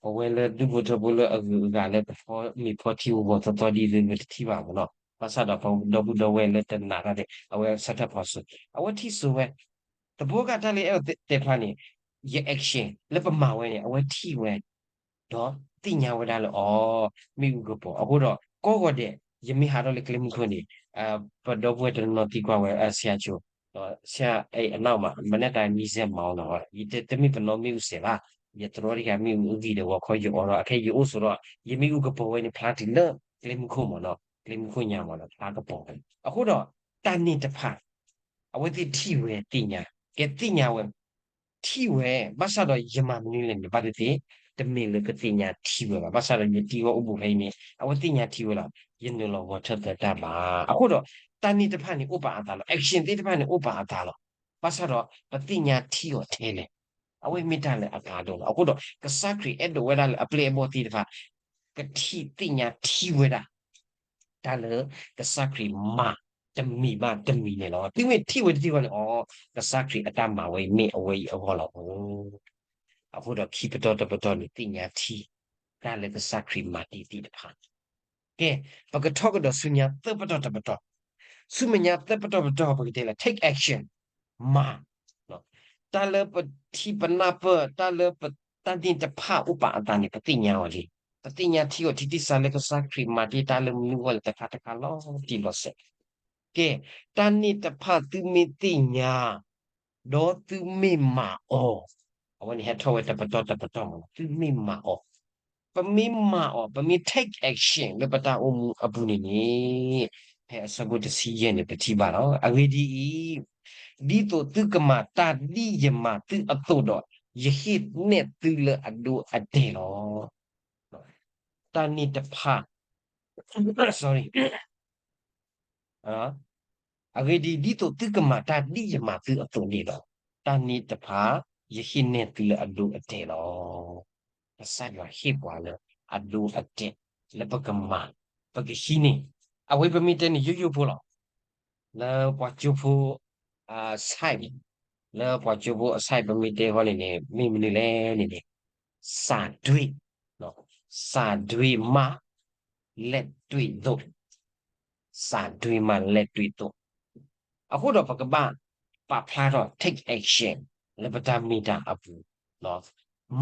ပဝဲလၢဒူၣ်ဖိထၢဖိလၢအဂုၤအဂၤလၢပဖီမ့ၤဖီထံဂီၤဂီၤသီသီဒ်သိး ပတထံၣ်ဘၣ်မးနီၤ, ဘၣ်ဆၣ်ဒီးပဒီပုၢ်ဒီဝဲၢ်လၢတနာ်တၢ်န့ၣ် အဝဲဆၢထၢၣ်ဖီဆိ, အဝဲထံၣ်ဆိဝဲ, သဘီကါတၢ်လၢအဲၣ်ဒိးတဲဖျါန့ၣ်, ယ action လၢပမၤဝဲန့ၣ် အဝဲထံၣ်ဝဲ ဒီးသ့ၣ်ညါဝဲဒၣ်လၢအီၤ မ့ၣ်အူကပီၤ. အဃိဒီး ကိးဂီၤဒဲး ယမ့ၢ်ဟးထီၣ်လၢကျဲမုၢ်ခိၣ်န့ၣ်, ပဒီပုၢ်ဝဲၢ်တနီၤသံကွၢ်ဝဲ ဆရာချို, ဆရာအံၤအနီၢ်မး မနက်တိုင်းမီးစဲးမီးနီၤ, ယတမ့ၢ်ပနီၣ်မ့ၣ်အူစဲးဘၣ်, ယတြီတဂၤမ့ၣ်အူအဂံၢ်ဒီး ဂီၤခီယအိးထီၣ် အခဲယအိၣ်ဆိးထီၣ် ယမ့ၣ်အူကပီၤဝဲန့ၣ် ဖျါတုၤလၢကျဲမုၢ်ခိၣ်မးနီၤ, ကျဲမုၢ်ခိၣ်ညါမးနီၤ ဖျါကပီၤဝဲ. အဃိဒီး တၢ်န့ၣ်တဖၣ် အဝဲသ့ၣ်ထံၣ်ဝဲသ့ၣ်ညါ, ကဲသ့ၣ်ညါဝဲ ထံၣ်ဝဲ, ဘၣ်ဆၣ်ဒီးယမၤမနုၤလဲၣ်န့ၣ် ဘၣ်သ့ၣ်သ့ၣ် တမ့ၢ်လၢကသ့ၣ်ညါထံဝဲဘၣ်. ဘၣ်ဆၣ်ဒီးယတံၤဝဲအိၣ်ဘူးဖဲအံၤန့ၣ် အဝဲသ့ၣ်ညါထံဝဲလီၤ. ယနုာ်လီၤဂီၤထၢၣ်သၢတၢ်ဘၣ်. အဃိဒီး တၢ်န့ၣ်တဖၣ်န့ၣ်အိၣ်ပာ်အသးလီၤ. action သ့ၣ်တဖၣ်န့ၣ်အိၣ်ပာ်အသးလီၤ. ဘၣ်ဆၣ်ဒီးပသ့ၣ်ညါထံအီၤထဲလဲၣ်. အဝဲမ့ၢ်တၢ်လၢအကါဒိၣ်လီၤ. အဃိဒီး ကစၢ်ခရံာ်အဲၣ်ဒိးဝဲဒၣ်လၢအပျဲၢ်အဘီၣ်သ့ၣ်တဖၣ် ကထံၣ်သ့ၣ်ညါထံဝဲဒၣ် တၢ်လၢကစၢ်ခရံာ်မၤတမံၤဘၣ်တမံၤန့ၣ်လီၤ. သုမ့ၢ်ထံၣ်ဝဲတထံၣ်ဝဲန့ၣ် အီၤ ကစၢ်ခရံာ်အတၢ်မၤဝဲအံၤမ့ၢ်အဝဲအံၤအဂီၢ်လီၤ. အဃိဒီးခံပတီၢ်တပတီၢ်န့ၣ် သ့ၣ်ညါထံ တၢ်လၢကစၢ်ခရံာ်မၤတ့ၢ်သ့ၣ်တဖၣ်. ကဲ, ပကထီၣ်ကဒီးဆူညါသၢပတီၢ်တပတီၢ်, ဆူမဲာ်ညါသၢပတီၢ်တပတီၢ် ပကတဲလၢ take action, မၤ တၢ်လၢပထံၣ်ပနၢ်ပၢၢ် တၢ်လၢပ တၢ်န့ၣ်တဖၣ်အိၣ်ပာ်အသးန့ၣ် ပသ့ၣ်ညါအီၤလံ. ပသ့ၣ်ညါထံအီၤထံထံဆးလၢကစၢ်ခရံာ်မၤတ့ၢ်တၢ်လၢမနုၤအဂီၢ်လဲၣ် တခါတခါလီၤတံၢ်လီၤဆဲး. ကဲ, တၢ်န့ၣ်တဖၣ်သုမ့ၢ်သ့ၣ်ညါ ဒီးသုမ့ၢ်မၤအီၤ, အဝဲန့ၣ်ဟဲထီၣ်ဝဲတပတီၢ်တပတီၢ်မး သုမ့ၢ်မၤအီၤ, ပမ့ၢ်မၤအီၤ ပမ့ၢ် take action လၢပတၢ်အိၣ်မူအပူၤန့ၣ်န့ၣ်, ဖဲအဆၢဖိတဆံယဲၢ်န့ၣ် ပထံၣ်ဘၣ်လီၤ. အဂ့ၢ်ဒ်အံၤ, ဒ်သိးသုကမၤတၢ်ဒ်ယမၤသုအသိးဒီး, ယဟ့ၣ်နဲၣ်သုလၢအဒိအတဲာ်လီၤ. တၢ်န့ၣ်တဖၣ် sorry အဂ့ၢ်ဒ်အံၤ, ဒ်သိးသုကမၤတၢ်ဒ်ယမၤသုအသိးန့ၣ်ဒီး, တၢ်န့ၣ်တဖၣ် ယဟ့ၣ်နဲၣ်သုလၢအဒိအတဲာ်လီၤ. ကစၢ်ယွၤဟ့ၣ်ပှၤလၢအဒိအတဲာ် လၢပကမၤ ပကဟံးန့ၢ်, အဝဲပမ့ၢ်တဲန့ၣ် ယိယိဖိလီၤ. လၢပှၤကၠိဖိ အ side, လၢပှၤကၠိဖိအ side ပမ့ၢ်တဲဃီန့ၣ်န့ၣ် မ့ၢ်မနုၤလဲၣ်န့ၣ်န့ၣ်, စာတွေ့, စာတွေ့မှ လက်တွေ့သို့, စာတွေ့မှ လက်တွေ့သို့. အဃိဒီးပကဘၣ် ပာ်ဖျါထီၣ် take action လၢပတၢ်မ့ၢ်တၢ်အပူၤ,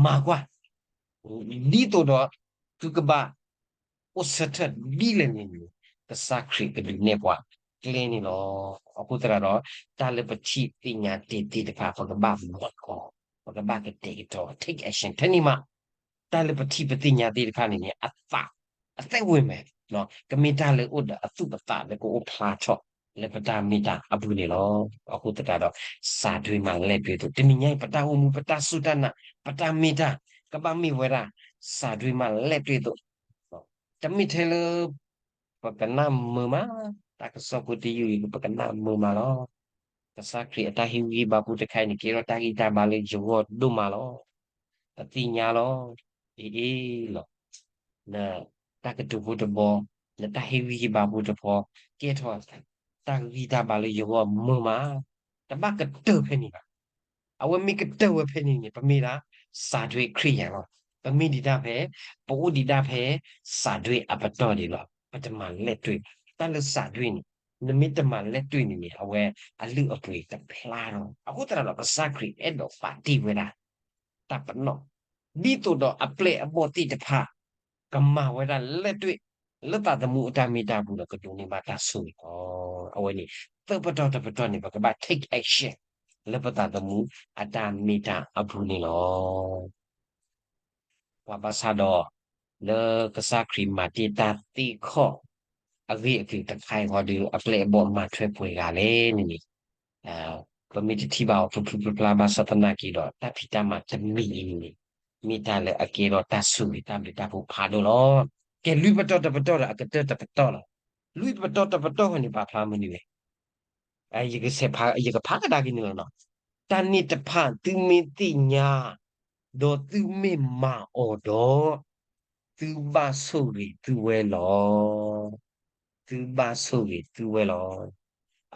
မၤကွၢ် ဒ်သိးဒီး သုကဘၣ် အိၣ်ဆၢထၢၣ်ဒ်လဲၣ်န့ၣ်န့ၣ် ကစၢ်ခရံာ်ကဒုးနဲၣ်ပှၤကျဲန့ၣ်လီၤ. အဃိသတးဒီး တၢ်လၢပထံၣ်သ့ၣ်ညါတ့ၢ်သ့ၣ်တဖၣ် ပကဘၣ်မၤအီၤ, ပကဘၣ်ကတဲာ်ကတီၤ take action ထဲန့ၣ်မး တၢ်လၢပထံၣ်ပသ့ၣ်ညါသ့ၣ်တဖၣ်န့ၣ်န့ၣ် အသး အသဲဝဲမဲာ် ကမ့ၢ်တၢ်လၢအိၣ်ဒီးအသူၣ်အသးလၢကအိၣ်ဖျါထီၣ် လၢပတၢ်မ့ၢ်တၢ်အပူၤန့ၣ်လီၤ. အဃိသတးဒီး စၢ်ဒွ့မးလဲၣ်ဒွ့သိး တနံၤညါအံၤ ပတၢ်အိၣ်မူ ပတၢ်စူၢ်တၢ်နာ် ပတၢ်မ့ၢ်တၢ် ကဘၣ်မ့ၢ်ဝဲဒၣ် စၢ်ဒွ့မးလဲၣ်ဒွ့သိး တမ့ၢ်ထဲလၢ ပကနၣ်မုာ်မး, တၢ်ကစီၣ်ဖိတယုၢ်အံၤ ပကနၣ်မုာ်မးလီၤ. ကစၢ်ခရံာ်အတၢ်ဟ့ၣ်ဂံၢ်ဟ့ၣ်ဘါဖိတခါအံၤန့ၣ် ကဲထီၣ်တၢ်ဂံၢ်တၢ်ဘါလၢယဂီၢ်ဒိၣ်မးလီၤ. ပသ့ၣ်ညါလီၤ. အ့အ့လီၤ. နတၢ်ကတိၤဖိတဘီ, နတၢ်ဟ့ၣ်ဂံၢ်ဟ့ၣ်ဘါဖိတဘီ ကဲထီၣ် တၢ်ဂံၢ်တၢ်ဘါလၢယဂီၢ်မုာ်မး, တဘၣ်ကတၢၢ်ဖဲန့ၣ်ဘၣ်. အဝဲမ့ၢ်ကတၢၢ်ဝဲဖဲန့ၣ်န့ၣ် ပမ့ၢ်ဒၣ် စၢ်ဒွ့ခရံာ်ယၤလီၤ. ပမ့ၢ်ဒံးတၢ်ဖဲ, ပအိၣ်ဒံးတၢ်ဖဲ စၢ်ဒွ့အပတီၢ်ဒံးလီၤ. ပတမၤလဲၢ်တွ့ၢ်, တၢ်လၢစၢ်ဒွ့န့ၣ် နမ့ၢ်တမၤလဲၢ်တွ့ၢ်န့ၣ်န့ၣ် အဝဲအလုၢ်အပှ့ၤတဖျါလီၤ. အဃိသတးဒီး ကစၢ်ခရံာ်အဲၣ်ဒိးပာ်တ့ၢ်ဝဲဒၣ် တၢ်ပနီၣ် ဒ်သိးဒီးအပျဲၢ်အဘီၣ်သ့ၣ်တဖၣ် ကမၤဝဲဒၣ်လဲၢ်တွ့ၢ် လၢသးသမူအတၢ်မ့ၢ်တၢ်ပူၤဒီး ကဒိးန့ၢ်ဘၣ်တၢ်ဆိၣ်ဂ့ၤလီၤ. အဝဲန့ၣ် သၢပတီၢ်တပတီၢ်န့ၣ် ပကဘၣ် take action လၢပသးသမူအတၢ်မ့ၢ်တၢ်အပူၤန့ၣ်လီၤ. ပှၤဘၣ်ဆၣ်ဒီး လၢကစၢ်ခရံာ်မၤတ့ၢ်တၢ်သ့ခီၣ် အဂ့ၢ်အကျိၤတခါအံၤဃီဒီး အပျဲၢ်အဘီၣ်မၤထွဲပှဲၤဂၤလဲၣ်န့ၣ်န့ၣ် ပမ့ၢ်တထံၣ်ဘၣ်အီၤဖျိဖျိဖျါဖျါ ဘၣ်ဆၣ်သနာ်က့ဒီး တၢ်ဖံးတၢ်မၤတမံၤအံၤန့ၣ်န့ၣ် မ့ၢ်တၢ်လၢအကဲထီၣ်တၢ်ဆိၣ်ဂ့ၤတၢ်ဘျုးတၢ်ဖှိၣ်ဖးဒိၣ်လီၤ. ကဲ လွံၢ်ပတီၢ်တပတီၢ်ဒီးအကတၢၢ်တပတီၢ်လီၤ. လွံၢ်ပတီၢ်တပတီၢ်ဃီန့ၣ် ပာ်ဖျါမနုၤလဲၣ်. ယကဆဲးဖး ယကဖးကဒါက့ၤန့ၣ်လီၤနီၤ. တၢ်န့ၣ်တဖၣ်သုမ့ၢ်သ့ၣ်ညါ ဒီးသုမ့ၢ်မၤအီၤဒီး သုဘၣ်ဆိၣ်ဂ့ၤသုဝဲလီၤ. သုဘၣ်ဆိၣ်ဂ့ၤသုဝဲလီၤ.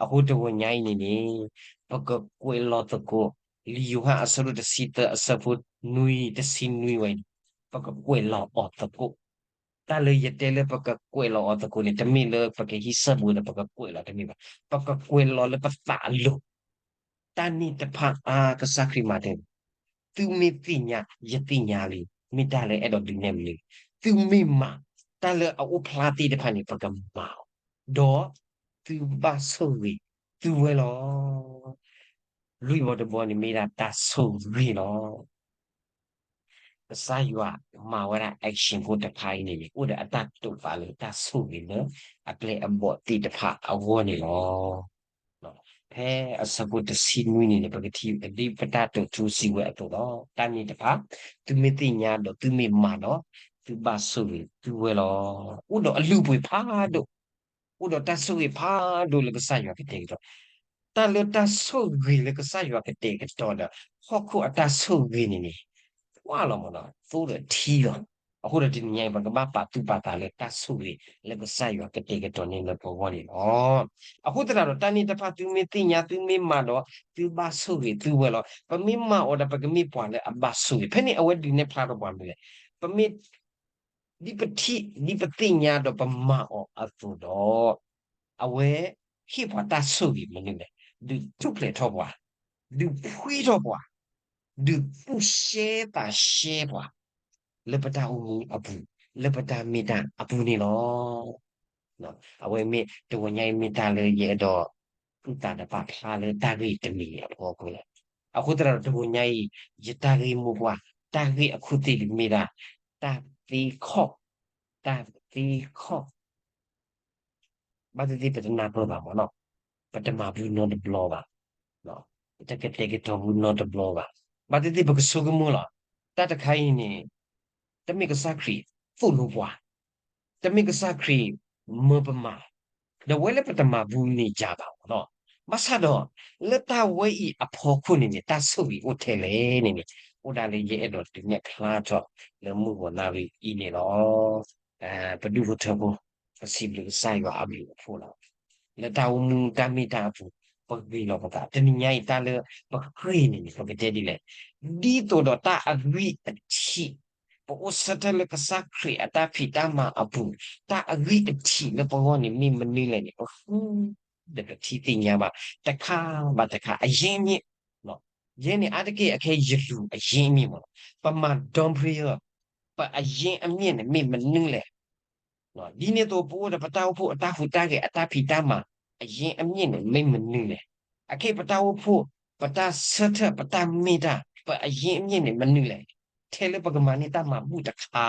အဃိတဂီၤညါအံၤန့ၣ်န့ၣ် ပကကွဲးလီၤသကိး လံာ်ယိၤဟၣ်အဆၢဒိၣ်တဆံသၢအဆၢဖိနွံ တဆံနွံဝဲအံၤန့ၣ် ပကကွဲးလီၤအီၤသကိး တၢ်လၢယတဲလၢပကကွဲးလီၤအီၤသကိးန့ၣ် တမ့ၢ်လၢပကဟံးစၢ်ဘိဒီးပကကွဲးလီၤတမ့ၢ်ဘၣ်. ပကကွဲးလီၤလၢပသးအလိၤ တၢ်န့ၣ်တဖၣ်အါ ကစၢ်ခရံာ်မၤတ့ၢ်န့ၣ် သုမ့ၢ်သ့ၣ်ညါ ယသ့ၣ်ညါလံ မ့ၢ်တၢ်လၢအဲၣ်ဒိးဒုးနဲၣ်မနုၤ သုမ့ၢ်မၤ တၢ်လၢအအိၣ်ဖျါသ့ၣ်တဖၣ်န့ၣ် ပကမၤအီၤ ဒီးသုဘၣ်ဆိၣ်ဂ့ၤသုဝဲလီၤ. လွံၢ်ဘီတဘီန့ၣ်မ့ၢ်ဒၣ်တၢ်ဆိၣ်ဂ့ၤလီၤ. ကစၢ်ယွၤမၤဝဲဒၣ် action ဖိတခါအံၤန့ၣ် အိၣ်ဒီးအတၢ်တိာ်ပာ်လၢတၢ်ဆိၣ်ဂ့ၤလၢအပျဲၢ်အဘီၣ်သ့ၣ်တဖၣ်အဂီၢ်န့ၣ်လီၤ. ဖဲအဆၢဖိတဆံနွံန့ၣ်န့ၣ် ပကထံၣ်ဒ်ပတၢ်တိာ်ထူစံးဝဲအသိးလီၤ. တၢ်န့ၣ်တဖၣ် သုမ့ၢ်သ့ၣ်ညါဒီးသုမ့ၢ်မၤဒီး သုဘၣ်ဆိၣ်ဂ့ၤသုဝဲလီၤ. အိၣ်ဒီးအလုၢ်အပှ့ၤဖးဒိၣ် အိၣ်ဒီးတၢ်ဆိၣ်ဂ့ၤဖးဒိၣ်လၢကစၢ်ယွၤကတဲာ်ကတီၤ, တၢ်လၢတၢ်ဆိၣ်ဂ့ၤလၢကစၢ်ယွၤကတဲာ်ကတီၤဒီး ဟီၣ်ခိၣ်အတၢ်ဆိၣ်ဂ့ၤန့ၣ်န့ၣ် ကွၢ်လီၤမးဒီး သိဒီးထံလီၤ. အဃိဒီးတနံၤညါအံၤ ပကဘၣ်ပာ်သူၣ်ပာ်သးလၢတၢ်ဆိၣ်ဂ့ၤလၢကစၢ်ယွၤကတဲာ်ကတီၤန့ၢ်လၢပဂီၢ်န့ၣ်လီၤ. အဃိသတးဒီး တၢ်န့ၣ်တဖၣ်သုမ့ၢ်သ့ၣ်ညါ သုမ့ၢ်မၤဒီး သုဘၣ်ဆိၣ်ဂ့ၤသုဝဲလီၤ. ပမ့ၢ်မၤအီၤဒီး ပကမ့ၢ်ပှၤလၢအဘၣ်ဆိၣ်ဂ့ၤ. ဖဲန့ၣ်အဝဲဒုးနဲၣ်ဖျါထီၣ်ပှၤမနုၤလဲၣ်. ပမ့ၢ် ဒ်ပထံၣ် ဒ်ပသ့ၣ်ညါဒီးပမၤအီၤအသိးဒီး အဝဲဟ့ၣ်ပှၤတၢ်ဆိၣ်ဂ့ၤမနုၤလဲၣ်, ဒုးထူၣ်ဖျဲးထီၣ်ပှၤ, ဒုးဖှံထီၣ်ပှၤ, ဒုးသူၣ်ရှဲသးရှဲပှၤ လၢပတၢ်အိၣ်မူအပူၤ, လၢပတၢ်မ့ၢ်တၢ်အပူၤန့ၣ်လီၤ. အဝဲမ့ၢ်တဂီၤညါအံၤမ့ၢ်တၢ်လၢယအဲၣ်ဒိး သူၣ်သးတပာ်ဖျါလၢတၢ်ဂ့ၢ်တမံၤအဖီခိၣ်လီၤ. အဃိသတးဒီးတဂီၤညါအံၤ ယတၢ်ဂ့ၢ်မိၢ်ပှၢ် တၢ်ဂ့ၢ်အခိၣ်သ့ၣ်တမ့ၢ်ဒၣ် တၢ်သ့ခီၣ်, တၢ်သ့ခီၣ် ဘၣ်သ့ၣ်သ့ၣ်ပတနၢ်ပၢၢ်ဘၣ်မ့ၢ်နီၤ, ပတမၤဘူးနီတဘျီဘၣ်, ပတကတဲာ်ကတီၤဘူးနီတဘျီဘၣ်. ဘၣ်သ့ၣ်သ့ၣ်ပကဆိကမိၣ်လီၤ. တၢ်တခါအံၤန့ၣ် တမ့ၢ်ကစၢ်ခရံာ်သိၣ်လိပှၤ, တမ့ၢ်ကစၢ်ခရံာ်မၢပမၤ, ဒီးဝဲလၢပတမၤဘူးန့ၢ်ယၤဘၣ်မ့ၢ်နီၤ. ဘၣ်ဆၣ်ဒီး လၢတၢ်ဝဲအံၤအဖီခိၣ်န့ၣ်န့ၣ် တၢ်ဆိၣ်ဂ့ၤအိၣ်ထဲလဲၣ်န့ၣ်န့ၣ် အိၣ်ဒၣ်လၢယအဲၣ်ဒိးဒုးနဲၣ်ဖျါထီၣ်လၢမုၢ်ဂီၤနၣ်ရံၣ်အံၤန့ၣ်လီၤ. ပဒူၣ်ဖိထၢဖိ ပစံးဘျုးကစၢ်ယွၤအဘျုးအဖှိၣ်လီၤ. လၢတၢ်အိၣ်မူတၢ်မ့ၢ်တၢ်အပူၤ ပဂ့ၤလီၤပသး. တနံၤညါအံၤတၢ်လၢပဃ့ၢ်န့ၣ်န့ၣ် ပကတဲဒ်လဲၣ်, ဒ်သိးဒီးတၢ်အဂံၢ်အထံး ပအိၣ်ဆၢထၢၣ်လၢကစၢ်ခရံာ်အတၢ်ဖံးတၢ်မၤအပူၤ, တၢ်အဂံၢ်အထံးလၢပဂီၢ်န့ၣ်မ့ၢ်မနုၤလဲၣ်န့ၣ် ပဃု ဒီးပထံၣ်သ့ၣ်ညါဘၣ် တခါဘၣ်တခါ အရင်းအမြစ်, ယဲန့ၣ်အါတက့ၢ် အခဲအံၤယလူၤအရင်းအမြစ်မ့ၢ်နီၤ, ပမၤ dumbbell ပအရင်းအမြစ်န့ၣ်မ့ၢ်မနုၤလဲၣ်. ဒ်န့ၣ်အသိး ပအိၣ်ဒီးပတၢ်အိၣ်ဖှိၣ်အတၢ်ဟူးတၢ်ဂဲၤအတၢ်ဖံးတၢ်မၤ အရင်းအမြစ်န့ၣ်မ့ၢ်မနုၤလဲၣ်. အခဲအံၤပတၢ်အိၣ်ဖှိၣ် ပတၢ်ဆၢထၢၣ် ပတၢ်မ့ၢ်တၢ် ပအရင်းအမြစ်န့ၣ်မနုၤလဲၣ်. ထဲလၢပကမၤန့ၢ်တၢ်မၤဘူၣ်တခါ,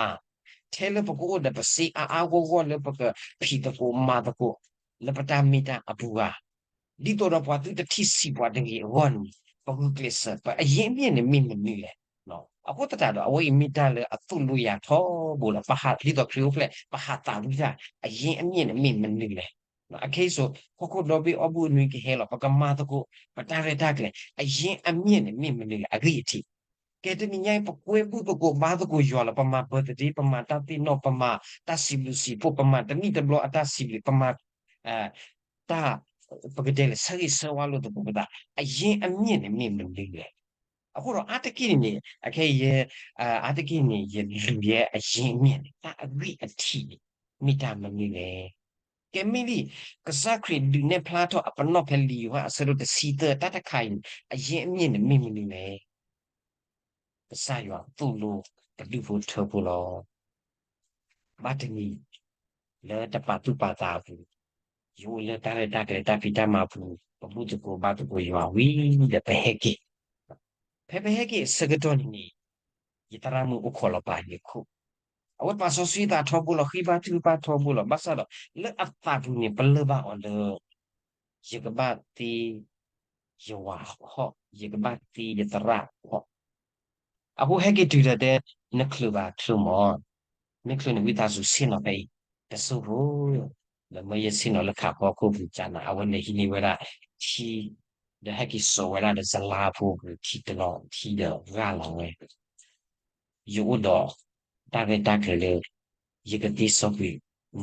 ထဲလၢပကအိၣ်ဒီးပစ့အါအါဂီၢ်ဂီၢ်လၢပကဖံးသကိးမၤသကိး လၢပတၢ်မ့ၢ်တၢ်အပူၤဧါ, ဒ်သိးဒီးပှၤသုတထံၣ်ဆံးပှၤတဂ့ၤအဂီၢ်န့ၣ် ပဂုာ်ကျဲးစၢး ပအရင်းအမြစ်န့ၣ်မ့ၢ်မနုၤလဲၣ်. အဃိသတးဒီး အဝဲအံၤမ့ၢ်တၢ်လၢအသိၣ်လိယၤထီဘိလီၤ. ပဟး ဒ်သိးခရံာ်အိၣ်ဖျဲၣ် ပဟးသးဝံၣ်တၢ် အရင်းအမြစ်န့ၣ်မ့ၢ်မနုၤလဲၣ်. အခဲအံၤစိၤ ဟီၣ်ခိၣ်ဒီဘ့ၣ်အီၣ်ဘူၣ်အနွံကဟဲလီၤ ပကမၤသကိး ပတၢ်ရဲၣ်တၢ်ကျဲၤ အရင်းအမြစ်န့ၣ်မ့ၢ်မနုၤလဲၣ် အဂံၢ်အထံး. ကဲတနံၤညါအံၤ ပကွဲဘူၣ်သကိးဘါသကိးယွၤလီၤ. ပမၤ birthday ပမၤတၢ်သ့ၣ်နီၣ် ပမၤတၢ်စံးဘျုးစံးဖှိၣ် ပမၤတနံၣ်တဘျီအတၢ်စံးဘျုး ပမၤ တၢ် ပကတဲလဲၣ် ဆၢဂ့ၤဆၢဝါလိာ်သကိးပသး အရင်းအမြစ်န့ၣ်မ့ၢ်မနုၤလဲၣ်. အဃိဒီးအါတက့ၢ်န့ၣ် အခဲအံၤ အါတက့ၢ်န့ၣ် ယလူၤယဲအရင်းအမြစ်န့ၣ် တၢ်အဂံၢ်အထံးန့ၣ် မ့ၢ်တၢ်မနုၤလဲၣ်. ကဲမ့ၢ်လံ ကစၢ်ခရံာ်ဒုးနဲၣ်ဖျါထီၣ်အပနီၣ်ဖဲလံာ်ယိၤဟၣ်အဆၢဒိၣ်တဆံသၢ တၢ်တခါအံၤန့ၣ် အရင်းအမြစ်န့ၣ်မ့ၢ်မနုၤလဲၣ်. ကစၢ်ယွၤသိၣ်လိပဒူၣ်ဖိထၢဖိလီၤ. ဘၣ်တနံၤ လၢတပာ်သူၣ်ပာ်သးအပူၤ, ယအိၣ်လၢတၢ်ရဲၣ်တၢ်ကျဲၤတၢ်ဖံးတၢ်မၤအပူၤ, ပဘူၣ်သကိးဘါသကိးယွၤဝံၤဒီးပဟဲက့ၤ, ဖဲပဟဲက့ၤအဆၢကတီၢ်န့ၣ်န့ၣ် ယသရၣ်မုၣ်အိၣ်ခိးလီၤပာ်ယခိၣ်, အဝဲပာ်စီဆှံသးထီဘိလီၤ ဃ့ဘါထုကဖၣ်ထီဘိလီၤ. ဘၣ်ဆၣ်ဒီး လၢအသးပူၤန့ၣ် ပလၢၢ်ဘၣ်အီၤလၢ ယကဘၣ်သ့ ယဝၤခီၣ်, ယကဘၣ်သ့ယသရၣ်ခီၣ်. အဃိဟဲက့ၤတုၤဒီးတဲ နချုးဘၣ်ချုးမး, မ့ၢ်ချုးန့ၣ် ဝံသးစူၤဆ့ၣ်နီၤဖဲအံၤ တစိၢ်ဖိ, ဒီးမၢယဆ့ၣ်နီၤလၢခးဖီခိၣ်ပူၤကနၤ အဝဲလဲၤဟံးန့ၢ်ဝဲဒၣ်ထံ, ဒီးဟဲက့ၤစိာ်ဝဲဒၣ်ဒီးစလါဖိပူၤထံတလီၤထံဒီးဂၢ်လီၤဝဲ ယအိၣ်ဒီးတၢ်ရဲၣ်တၢ်ကျဲၤလၢ ယကသ့စီကွံာ်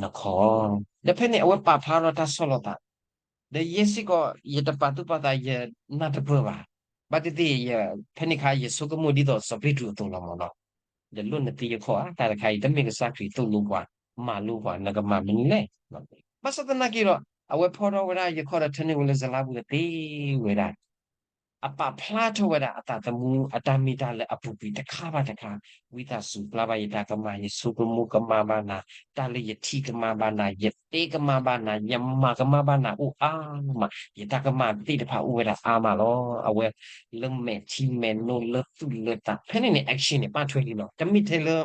နခီၣ်, ဒီးဖဲန့ၣ်အဝဲပာ်ဖျါထီၣ်တၢ်ဆီၣ်လီၤသး, ဒီးယဲစ့ၢ်ကီး ယတပာ်သူၣ်ပာ်သး ယနၢ်တပၢၢ်ဘၣ်, ဘၣ်သ့ၣ်သ့ၣ် ဖဲန့ၣ်အခါ ယဆိကမိၣ်ဒ်သိးစီၤပ့းတရူးအသိးလီၤမးနီၤ, ဒီးလိၣ်နသ့ယခီၣ်ဧါ, တၢ်တခါအံၤ တမ့ၢ်ကစၢ်ခရံာ်သိၣ်လိပှၤ မၤလိပှၤ နကမၤမနုၤလဲၣ်. ဘၣ်ဆၣ်သနာ်က့ဒီး အဝဲဖီထီၣ်ဝဲဒၣ်ယခီၣ်ဒီးထၢန့ၢ်ဝဲလၢစလါပူၤဒီးသ့ဝဲဒၣ် အပာ်ဖျါထီၣ်ဝဲဒၣ်အသးသမူအတၢ်မ့ၢ်တၢ်လၢအပူၤကွံာ်တခါဘၣ်တခါ, ဝံသးစူၤပျၢ်ဘၣ်ယတၢ်ကမၣ်, ယဆိကမိၣ်ကမၣ်ဘၣ်နၤ, တၢ်လၢယထံၣ်ကမၣ်ဘၣ်နၤ, ယတဲကမၣ်ဘၣ်နၤ, ယမၤကမၣ်ဘၣ်နၤအိၣ်အါမး, ယတၢ်ကမၣ်သ့ၣ်တဖၣ်အိၣ်ဝဲဒၣ်အါမးလီၤ. အဝဲလၢမဲာ်ထံမဲာ်နိလၢသူၣ်လၢသး, ဖဲန့ၣ်န့ၣ် action န့ၣ် ပာ်ထွဲလံလီၤ. တမ့ၢ်ထဲလၢ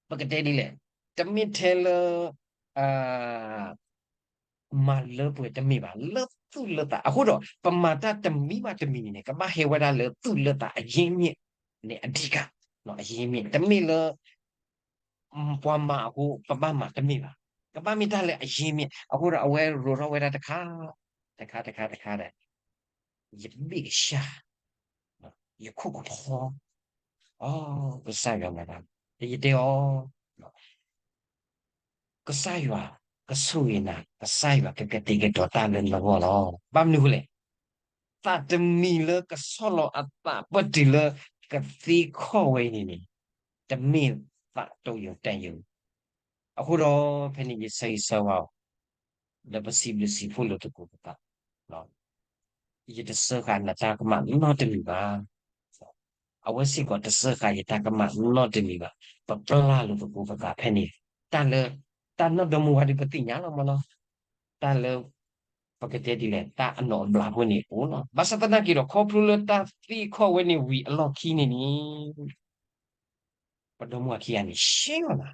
ပကတဲဒ်လဲၣ်, တမ့ၢ်ထဲလၢ မၤလၢပှဲၤတမ့ၢ်ဘၣ်, လၢသူၣ်လၢသး, အဃိဒီး ပမၤတၢ်တမံၤဘၣ်တမံၤန့ၣ်န့ၣ် ကဘၣ်ဟဲဝဲဒၣ်လၢသူၣ်လၢသးအရင်းမြစ်န့ၣ် အဓိက, အရင်းမြစ်, တမ့ၢ်လၢ ပှၤမၤအဃိ ပဘၣ်မၤတမ့ၢ်ဘၣ်, ကဘၣ်မ့ၢ်တၢ်လၢအရင်းမြစ်, အဃိဒီးအဝဲရိးထီၣ်ဝဲဒၣ်တခါ, တခါတခါတခါဒီး ယဘ့ၣ်ကစၢ်, ယခိၣ်ကဖီ, အိ, ကစၢ်ယွၤမၤတၢ်, ယတဲအီၤ, ကစၢ်ယွၤကဆိၣ်ဂ့ၤနၤ, ကစၢ်ယွၤကကတဲာ်ကတီၤတၢ်လၢနဂီၢ်လီၤ. ဘၣ်မနုၤအဃိလဲၣ်, သးတမံၤလၢကဆီၣ်လီၤအသးပၢၢ်တုၤလၢကသ့ခီၣ်ဝဲန့ၣ်န့ၣ်, တမ့ၢ်သးတိၣ်ယိာ်တဲာ်ယိာ်, အဃိဒီးဖဲန့ၣ်ယဆၢဂ့ၤဆၢဝါအီၤ, ဒီးပစံးဘျုးစံးဖှိၣ်လိာ်သကိးပသး ယတစၢဃာ်နတၢ်ကမၣ်နီတမံၤဘၣ်. အဝဲစ့ၢ်ကီးတစၢဃာ်ယတၢ်ကမၣ်နီတမံၤဘၣ်. ပပျၢ်လိာ်သကိးပသးဖဲန့ၣ်, တၢ်လၢ တၢ်နီၢ်ဒီမါဝၤဒီးပသ့ၣ်ညါလီၤမးနီၤ, တၢ်လၢ ပကတဲဒ်လဲၣ် တၢ်အနီၢ်အဘျးဖိန့ၣ်အိၣ်လီၤ. ဘၣ်ဆၣ်သနာ်က့ဒီး ခီဖျိလၢတၢ်သ့ခီၣ်ဝဲန့ၣ်ဝံၤအလီၢ်ခံန့ၣ်န့ၣ် ပဒီမါဝၤခံဂၤန့ၣ် ရှ့ဝဲလီၤ.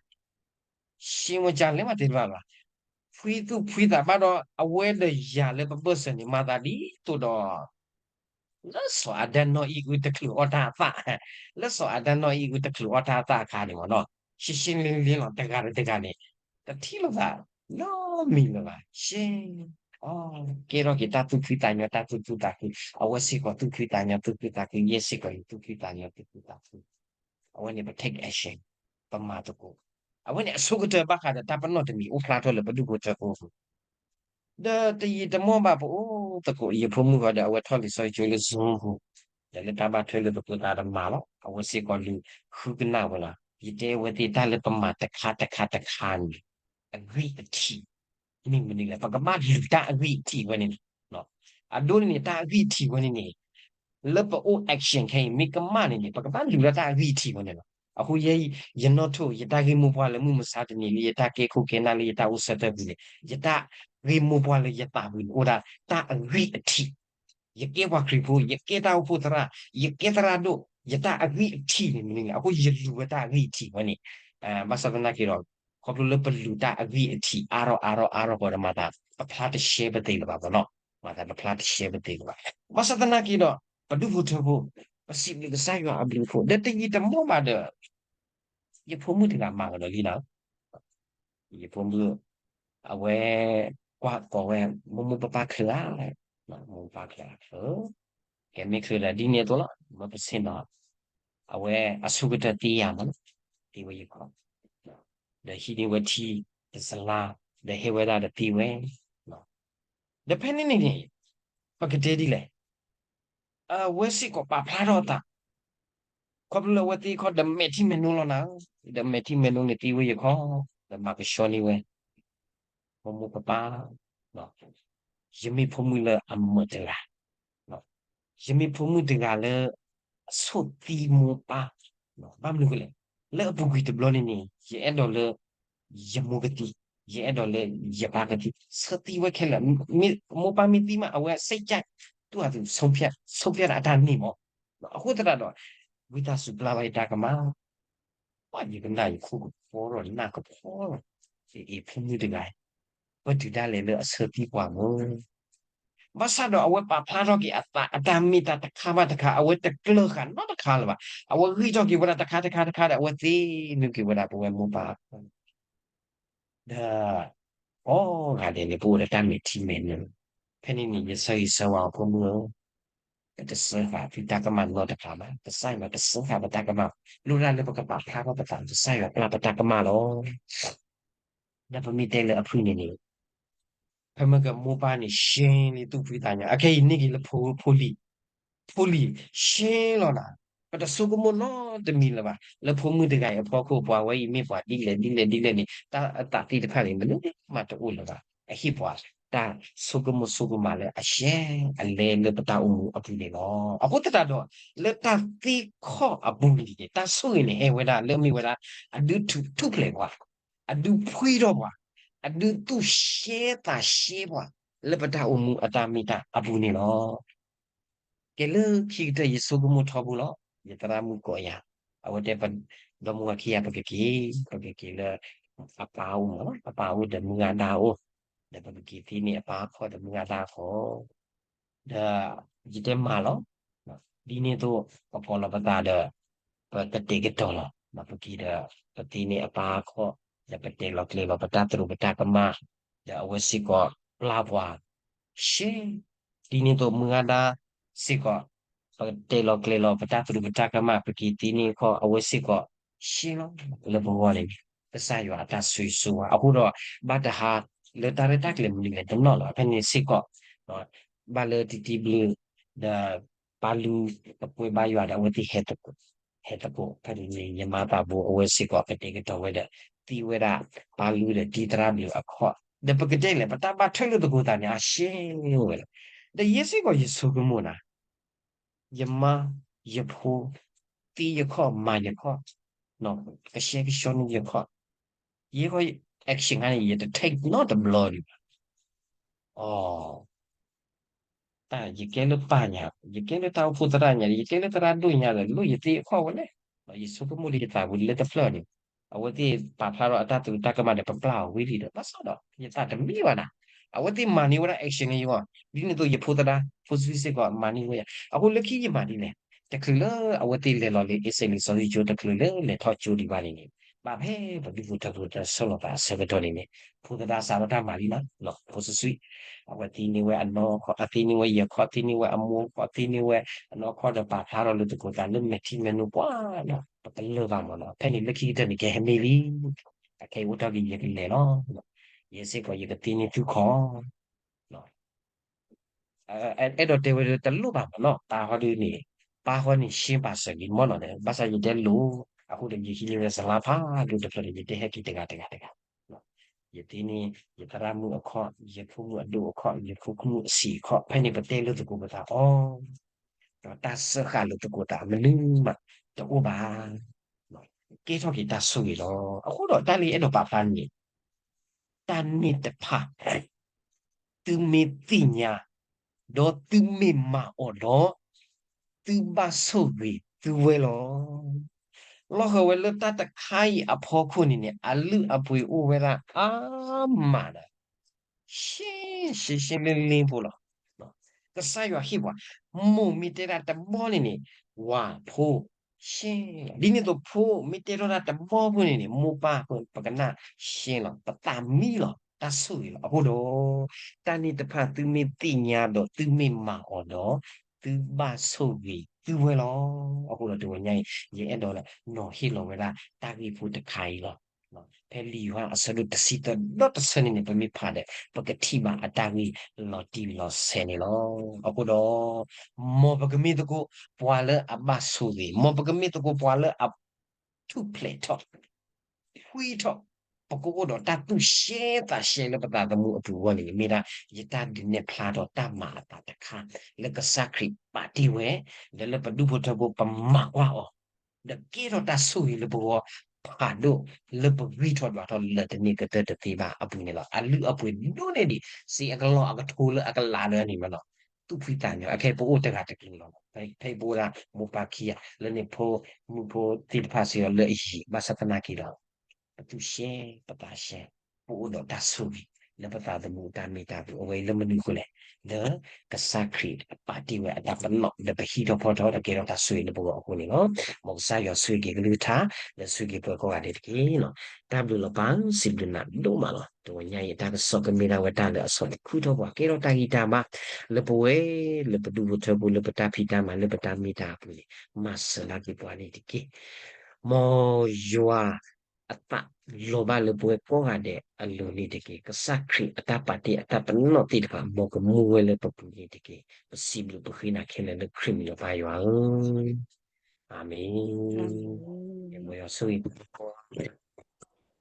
ရှ့ဝဲကလဲၤမးတဲတဘၣ်ဘၣ်. ဖှံသူၣ်ဖှံသးဘၣ်ဒီး အဝဲဒီးယၤလၢပဘၢၣ်စၢၤန့ၣ် မၤသးဒ်သိးဒီး လၢစီၤအၤဒၣ်နီၢ်အံၣ်အုၣ်တချုးအီၣ်တၢ်အသၣ်, လၢစီၤအၤဒၣ်နီၢ်အံၣ်အုၣ်တချုးအီၣ်တၢ်အသၣ်အခါန့ၣ်မးနီၤ, ရှ့ရှ့လ့လ့လီၤ တဂၤဒီးတဂၤန့ၣ်, တထံၣ်လိာ်သး နီတမံၤလၢၤဘၣ်. ရှ့, အီ, ကဲထီၣ်က့ၤတၢ်သူၣ်ဖှံသးညီ တၢ်သူၣ်ခုသးခု, အဝဲစ့ၢ်ကီးသူၣ်ဖှံသးညီသူၣ်ခုသးခု, ယဲစ့ၢ်ကီးယသူၣ်ဖှံသးညီသူၣ်ခုသးခု. အဝဲန့ၣ်ပ take action, ပမၤသကိး. အဝဲန့ၣ်အဆိကတၢၢ်ဘၣ်ဃးဒီးတၢ်ပနီၣ်တမံၤအိၣ်ဖျါထီၣ်လၢပဒူၣ်ဖိထၢဖိအပူၤ ဒီးတယံာ်တမီၢ်ဘၣ်ပအိၣ်သကိး ယဖိမုၣ်ဃီဒီး အဝဲထီၣ်လံာ်စီဆှံကၠိလၢ Zoom ပူၤ, ဒီးလၢတၢ်ဘၣ်ထွဲလိာ်သကိးသးတမၤလီၤ. အဝဲစ့ၢ်ကီးလူၤဃုကနၣ်ဝဲလီၤ. ယတဲဝဲသ့ၣ်တၢ်လၢပမၤတခါတခါတခါန့ၣ် အဂံၢ်အထံး မ့ၢ်မနုၤလဲၣ်, ပကဘၣ်လူၤတၢ်အဂံၢ်အထံးဝဲန့ၣ်န့ၣ်, အဒိန့ၣ်န့ၣ် တၢ်အဂံၢ်အထံးဝဲန့ၣ်န့ၣ် လၢပအိၣ် action ခဲအံၤ မ့ၢ်ကမၣ်န့ၣ်န့ၣ် ပကဘၣ်လူၤလၢတၢ်အဂံၢ်အထံးဝဲန့ၣ်လီၤ. အဃိယဲ ယနီၣ်ထိၣ် ယတၢ်ဂ့ၢ်မိၢ်ပှၢ်လၢမုၢ်မဆါတနံၤလၢယတၢ်ကဲခိၣ်ကဲနၢ်လၢယတၢ်အိၣ်ဆၢထၢၣ်ပူၤန့ၣ် ယတၢ်ဂ့ၢ်မိၢ်ပှၢ်လၢယသးပူၤန့ၣ် အိၣ်ဒၣ်တၢ်အဂံၢ်အထံး ယကဲပှၤခရံာ်ဖိ, ယကဲတၢ်အိၣ်ဖှိၣ်သရၣ်, ယကဲသရၣ်ဒိၣ်, ယတၢ်အဂံၢ်အထံးန့ၣ်မနုၤန့ၣ် အဃိယလူၤဝဲတၢ်အဂံၢ်အထံးဝဲန့ၣ်, ဘၣ်ဆၣ်သနာ်က့ဒီး ခီဖျိလၢပလူၤတၢ်အဂံၢ်အထံးအါထီၣ်အါထီၣ်အါထီၣ်ဃီဒီး မၤသးပဖျါတရှဲပသ့လၢၤဘၣ်ဘၣ်နီၤ, မၤသးပဖျါတရှဲပသ့လၢၤဘၣ်. ဘၣ်ဆၣ်သနာ်က့ဒီး ပဒူၣ်ဖိထၢဖိ, ပစံးဘျုးကစၢ်ယွၤအဘျုးအဖှိၣ် ဒီးတယံာ်တမီၢ်ဘၣ်ဒီး ယဖိမုၣ်တဂၤမၤကဒီးလံနီၤ ယဖိမုၣ်, အဝဲကွၢ်ကိးဝဲ မိၢ်မိၢ်ပၢ်ပၢ်ချၢဧါ, မိၢ်ပၢ်ချၢဧါ, ကဲမ့ၢ်ချၢဒီးဒ်န့ၣ်အသိးလီၤ, မ့ၢ်ပဆ့ၣ်နီၤ, အဝဲအဆိကတၢၢ်သံယၤမးနီၤ, သံဝဲယခီၣ်, ဒီးဟံးန့ၢ်ဝဲထံတစလါ, ဒီးဟဲဝဲဒၣ်ဒီးသံဝဲ, ဒီးဖဲန့ၣ်န့ၣ်န့ၣ်, ပကတဲဒ်လဲၣ် အဝဲစ့ၢ်ကီးပာ်ဖျါထီၣ်အသး, ခီဖျိလၢအဝဲသ့ၣ်ခီဒီးမဲာ်ထံမဲာ်နိလီၤနၤ, ဒီးမဲာ်ထံမဲာ်နိန့ၣ်သံဝဲယခီၣ်, ဒီးမၤကဆှီန့ၢ်ဝဲ, မိၢ်မိၢ်ပၢ်ပၢ်, ယမ့ၢ်ဖိမုၣ်လၢအမုာ်တဂၤ, ယမ့ၢ်ဖိမုၣ်တဂၤလၢ အဆိၣ်သံမိၢ်ပၢ်, ဘၣ်မနုၤဃိလဲၣ်, လၢအပူၤကွံာ်တဘျီန့ၣ်န့ၣ် ယအဲၣ်ဒိးလၢ ယမိၢ်ကသံ, ယအဲၣ်ဒိးလၢယပၢ်ကသံ, ဆၢသံဝဲခဲလၢာ်, မိၢ်ပၢ်မ့ၢ်သံမး အဝဲစ့ၢ်ကီး သူၣ်အသူ ဆုံးဖြတ် ဆုံးဖြတ် အတၢ်န့ၣ်မး, အဃိသတးဒီး ဝံသးစူၤပျၢ်ဘၣ်ယတၢ်ကမၣ် ပှၤယကနၣ်ယခိၣ်ကဖီထီၣ်နၢ်ကဖီထီၣ်, အ့ၣ် ဖိမုၣ်တဂၤ, ပတုၤဒၣ်လဲာ်လၢအဆၢသံပှၤမး, ဘၣ်ဆၣ်ဒီးအဝဲပာ်ဖျါထီၣ်က့ၤအသး အတၢ်မ့ၢ်တၢ်တခါဘၣ်တခါ, အဝဲတကျၢၤဃာ်နီတခါလၢၤဘၣ်, အဝဲဂံၢ်ထီၣ်က့ၤဝဲဒၣ်တခါတခါတခါဒီး အဝဲသ့ၣ်နုာ်က့ၤဝဲဒၣ်ပဝဲမိၢ်ပၢ် ဒီး ကိးဂၤဒဲးန့ၣ် ပအိၣ်ဒီးတၢ်မဲာ်ထံမဲာ်နိ, ဖဲန့ၣ်န့ၣ် ယဆၢဂ့ၤဆၢဝါအီၤ ဖိမုၣ်ဧၢ, ပတစၢဃာ်သုတၢ်ကမၣ်နီတခါဘၣ်, ကစၢ်ယွၤတစၢဃာ်ပတၢ်ကမၣ်, လိၣ်ဒၣ်လၢပကပာ်ဖျါထီၣ်ပသး ကစၢ်ယွၤပျၢ်ပတၢ်ကမၣ်လီၤ. ဒီးပမ့ၢ်တဲလၢအဖုၣ်န့ၣ်န့ၣ် ဖဲမ့ၢ်ကမိၢ်ပၢ်န့ၣ် ရှဲလံသူၣ်ဖှံသးညီ, အခဲအံၤန့ၢ်က့ၤလၢဖိလံၤ, ဖိလံၤ, ရှဲလီၤနၤ, ပတဆိကမိၣ်နီတမံၤလၢၤဘၣ်, လၢဖိမုၣ်တဂၤအံၤအဖီခိၣ် ပှၤဝဲအံၤမ့ၢ်ပှၤဒ်လဲၣ်ဒ်လဲၣ်ဒ်လဲၣ်န့ၣ် တၢ်အသးသ့ၣ်တဖၣ်န့ၣ် မနုၤမးတအိၣ်လၢၤဘၣ်, အဟ့ၣ်ပှၤတၢ်ဆိကမိၣ်ဆိကမးလၢအရှဲအလဲလၢပတၢ်အိၣ်မူအပူၤန့ၣ်လီၤ. အဃိသတးဒီး လၢတၢ်သံခီၣ်အပူၤန့ၣ် တၢ်ဆိၣ်ဂ့ၤန့ၣ်ဟဲဝဲဒၣ်လၢမ့ၢ်ဝဲဒၣ် အဒုးထူၣ်ဖျဲးပှၤ, အဒုးဖှံထီၣ်ပှၤ, အဒုးသူၣ်ရှဲသးရှဲပှၤ လၢပတၢ်အိၣ်မူအတၢ်မ့ၢ်တၢ်အပူၤန့ၣ်လီၤ. ကဲလၢခံကတၢၢ်ယဆိကမိၣ်ထီဘိလီၤ, ယသရၣ်မုၣ်ကိးယၤ, အဝဲတဲပဒီမါဝၤခံဂၤ ပကက့ၤ, ပကက့ၤလၢ အပၢ်အိၣ်မး, အပၢ်အိၣ်ဒီးမုၢ်ဂၤဒါအိၣ်, ဒီးပကက့ၤသ့န့ၢ်အပၢ်အခီၣ်ဒီးမုၢ်ဂၤဒါအခီၣ် ဒီးယတဲမၤလီၤ, ဒ်န့ၣ်အသိး ပကိးလီၤပသးဒီး ပကတဲာ်ကတီၤလီၤ, ပက့ၤဒီး ပသ့န့ၢ်အပၢ်အခီၣ်, ဒီးပတဲလီၤကျဲၤလီၤပတၢ်သရူးပတၢ်ကမၣ်, ဒီးအဝဲစ့ၢ်ကီးပျၢ်ပှၤ ရှဲ, ဒ်န့ၣ်အသိးမုၢ်ဂၤဒါစ့ၢ်ကီး ပတဲလီၤကျဲၤလီၤပတၢ်သရူးပတၢ်ကမၣ် ပက့ၤသ့န့ၢ်အခီၣ် အဝဲစ့ၢ်ကီး ရှဲလီၤလၢပဂီၢ်န့ၣ်, ကစၢ်ယွၤအတၢ်ဆိၣ်ဂ့ၤဆိၣ်ဝါ အဃိဒီး ဘၣ်တဟါလၢတၢ်ရဲၣ်တၢ်ကျဲၤမနုၤလဲၣ်တနီၤလီၤ. ဖဲန့ၣ်စ့ၢ်ကီး ဘၣ်လၢတံတံဘျုး ဒီးပၢ်လူၤ ပကွဲဘါယွၤဒီးအဝဲသ့ၣ်ဟဲသကိး, ဟဲသကိး ဖဲန့ၣ်န့ၣ် ယမါသးဘိအဝဲစ့ၢ်ကီး ကတဲာ်ကတီၤဝဲဒီး သံဝဲဒၣ် ပၢ်လူၤဒီးတံသရၣ်ဘျုးအခီၣ်, ဒီးပကတဲလဲၣ် ပတၢ်ဘၣ်ထွဲလိာ်သကိးသးန့ၣ် အရှဲဝဲလီၤ. ဒီးယဲစ့ၢ်ကီးယဆိကမိၣ်နၤ ယမါ ယဖိ သံယခီၣ်မၤယခီၣ်, ကဆှဲကဆှီန့ၢ်ယခီၣ်, ယဲဃီ action ခါန့ၣ် ယတ take နီတဘျီဒံးဘၣ်. အိ တၢ်ယကဲလၢပၢ်ညါ, ယကဲလၢတၢ်အိၣ်ဖှိၣ်သရၣ်ညါ, ယကဲလၢသရၣ်ဒိၣ်ညါဒီး လိၣ်ယသံအခီၣ်ဝဲလဲၣ်. ယဆိကမိၣ်လၢယသးပူၤလၢတဖျၢၣ်န့ၣ်, အဝဲသ့ၣ်ပာ်ဖျါထီၣ်အတၢ်သရူးတၢ်ကမၣ်ဒီး ပပျၢ်အီၤဝံၤလံဒီး ဘၣ်ဆၣ်ဒီး ယသးတမံဘၣ်နၤ, အဝဲသ့ၣ်မၤန့ၢ်ဝဲဒၣ် action န့ၣ်ယဂီၢ်, ဒ်န့ၣ်အသိးယဖိသဒါ ဖိစုစ့ၢ်ကီးမၤန့ၢ်ဝဲယၤ, အဃိလၢခံယမၤဒ်လဲၣ်, တချုးလၢအဝဲသ့ၣ်လဲၤလီၤလၢအ့စ့လံာ်စီဆှံကၠိ တချုးလၢလဲၤထီၣ်ကၠိဒံးဘၣ်န့ၣ်န့ၣ်, ဘၣ်ဖဲပဒူၣ်ဖိထၢဖိတၢ်ဆၢလီၤသးအဆၢကတီၢ်န့ၣ်န့ၣ်, ဖိသဒါစးထီၣ်တၢ်မၤလံနီၤ, ဖိစုစ့ၢ်, အဝဲသ့န့ၢ်ဝဲအနီၢ်ခီၣ်, အသ့န့ၢ်ဝဲယခီၣ်, သ့န့ၢ်ဝဲအမိၢ်ခီၣ်, သ့န့ၢ်ဝဲအနီၢ်ခီၣ်ဒီးပာ်ဖျါထီၣ်လိာ်သကိးသးလၢမဲာ်ထံမဲာ်နိပှၤနီၤ, ပကလၢၢ်ဘၣ်မးနီၤ, ဖဲန့ၣ်လၢခံကတၢၢ်န့ၣ် ကဟဲမ့ၢ်လံ, အခဲအံၤအိၣ်ထီၣ်က့ၤယကလဲၤလီၤ, ယဲစ့ၢ်ကီးယကသ့န့ၢ်သုခီၣ် အဲၣ်ဒိးတဲဝဲဒၣ်တလိၣ်ဘၣ်မးနီၤ, ပၢ်ဃီဒုးန့ၣ်, ပၢ်ဃီန့ၣ် ရှင်းပါစေ ဂ့ၤမးနီၤ, ဘၣ်ဆၣ်ယတဲလိၣ်, အဃိဒီးယဟံးန့ၢ်ဝဲစလါဖးဒိၣ်တဖျၢၣ်န့ၣ် ယတဲဟဲက့ၤတဂၤတဂၤတဂၤ, ယသ့န့ၣ် ယသရၣ်မုၣ်အခီၣ်, ယဖိမုၣ်အဒိၣ်အခီၣ်, ယဖိမုၣ်အဆံးအခီၣ်, ဖဲန့ၣ်ပတဲလၢသကိးပသးအီၤ, ဒီးတၢ်စၢဃာ်လၢသကိးသးမနုၤမးတအိၣ်ဘၣ်. ကဲထီၣ်က့ၤတၢ်ဆိၣ်ဂ့ၤလီၤ. အဃိဒီးတၢ်လၢအဲၣ်ဒိးပာ်ဖျါန့ၣ် တၢ်န့ၣ်တဖၣ် သုမ့ၢ်သ့ၣ်ညါ ဒီးသုမ့ၢ်မၤအီၤဒီး သုဘၣ်ဆိၣ်ဂ့ၤသုဝဲလီၤ. လီၤဃာ်ဝဲလၢတၢ်တခါအံၤအဖီခိၣ်န့ၣ်န့ၣ် အလုၢ်အပှ့ၤအိၣ်ဝဲဒၣ်အါမးဒီး ရှဲရှဲရှဲလ့လ့ဖိလီၤ. ကစၢ်ယွၤဟ့ၣ်ပှၤ, မိၢ်မ့ၢ်တဲဒၣ်တဘီန့ၣ်န့ၣ် ဝၤဖိ ရှဲလီၤ. ဒ်န့ၣ်အသိးဖိမ့ၢ်တဲထီၣ်တၢ်တဘီဖိန့ၣ်န့ၣ် မိၢ်ပၢ်ဖိပကနၣ်ရှဲလီၤ, ပသးမံလီၤ, တၢ်ဆိၣ်ဂ့ၤလီၤ. အဃိဒီး တၢ်န့ၣ်တဖၣ်သုမ့ၢ်သ့ၣ်ညါဒီး သုမ့ၢ်မၤအီၤဒီး သုဘၣ်ဆိၣ်ဂ့ၤသုဝဲလီၤ. အဃိဒီးတဂီၤညါအံၤ ယအဲၣ်ဒိးလၢနီၤဟ့ၣ်လီၤဝဲဒၣ်တၢ်ဂ့ၢ်ဖိတခါအံၤလီၤ. ဖဲလံာ်ယိၤဟၣ်အဆၢဒိၣ်တဆံသၢဒီတဆၢန့ၣ်န့ၣ် ပမ့ၢ်ဖးဒီး ပကထံၣ်ဘၣ်အတၢ်ဂ့ၢ်လီၤတံၢ်လီၤဆဲးန့ၣ်လီၤ. အဃိဒီး မ်ပကမ့ၢ်သကိးပှၤလၢအဘၣ်ဆိၣ်ဂ့ၤ, မ်ပကမ့ၢ်သကိးပှၤလၢအ ထူၣ်ဖျဲးထီၣ် ဖှံထီၣ်, ပကအိၣ်ဒီးတၢ်သူၣ်ရှဲသးရှဲလၢပသးသမူအပူၤအဂီၢ်န့ၣ် မ့ၢ်ဒၣ်ယတၢ်ဒုးနဲၣ်ဖျါထီၣ်တၢ်မၤအသးတခါ လၢကစၢ်ခရံာ်ပာ်တ့ၢ်ဝဲ, ဒီးလၢပဒူၣ်ဖိထၢဖိပမၤကွၢ်အီၤ, ဒီးကဲထီၣ်တၢ်ဆိၣ်ဂ့ၤလၢပဂီၢ်ဖးဒိၣ် လၢပဂံၢ်ထီၣ်ဒွးထီၣ်လၢတနံၤကတၢၢ်တသ့ဘၣ်အပူၤန့ၣ်လီၤ. အလုၢ်အပှ့ၤဒိၣ်န့ၢ်ဒံး စ့အကလီၢ်အကထိလၢအကလးလၢအန့ၣ်မးလီၤ. သူၣ်ဖှံသးညီ အခဲအံၤပအိၣ်တဂၤတကလုာ်လီၤ. ဖဲအံၤပအိၣ်ဒၣ်မိၢ်ပၢ်ခံဂၤ လၢန့ၣ်ဖိမုၣ်ဖိသ့ၣ်တဖၣ်စ့ၢ်ကီးလၢအယံၤ ဘၣ်ဆၣ်သနာ်က့ဒီး ပသူၣ်ရှဲပသးရှဲ, ပအိၣ်ဒီးတၢ်ဆိၣ်ဂ့ၤ လၢပသးသမူအတၢ်မ့ၢ်တၢ်တီအပူၤ အဝဲအံၤလၢမနုၤအဃိလဲၣ်, လၢကစၢ်ခရံာ်ပာ်တ့ၢ်ဝဲအတၢ်ပနီၣ် ဒီးပဟံးထီၣ်ဖီထီၣ်ဒီးကဲထီၣ်တၢ်ဆိၣ်ဂ့ၤလၢပဂီၢ်အဃိန့ၣ်လီၤ. မ်ကစၢ်ယွၤဆိၣ်ဂ့ၤက့ၤကလုၢ်ကထါ ဒီးဆိၣ်ဂ့ၤက့ၤပှၤကိးဂၤဒဲးတက့ၢ်. တၢ်ဘျုးလီၤပၢ် စံးဘျုးနၤဒိၣ်မးလီၤ. တဂီၤညါအံၤအတၢ်ကစီၣ်ကမ့ၢ်ဒၣ်ဝဲတၢ်လၢအဆီၣ်တခုထီၣ်ပှၤ ကဲထီၣ်တၢ်ဂံၢ်တၢ်ဘါ လၢပဝဲ လၢပဒူၣ်ဖိထၢဖိ လၢပတၢ်ဖံးတၢ်မၤ လၢပတၢ်မ့ၢ်တၢ်တီအပူၤန့ၣ် မၤစၢၤလၢက့ၤပှၤန့ၣ်တက့ၢ်. မ်ယွၤအသးလီၤဘၣ်လၢပဝဲကိးဂၤဒဲးအလိၤန့ၣ်တက့ၢ်. ကစၢ်ခရံာ်အတၢ်ပာ်တ့ၢ်အတၢ်ပနီၣ်သ့ၣ်တဖၣ် မ်ကမူဝဲလၢပပူၤန့ၣ်တက့ၢ်. ပစံးဘျုးပဃ့နၤခဲလၢာ်လၢခရံာ်မံၤလီၤပၢ်ယွၤဧၢ, အၤမ့ၣ်. မ်ယွၤဆိၣ်ဂ့ၤပှၤကိးဂၤဒဲး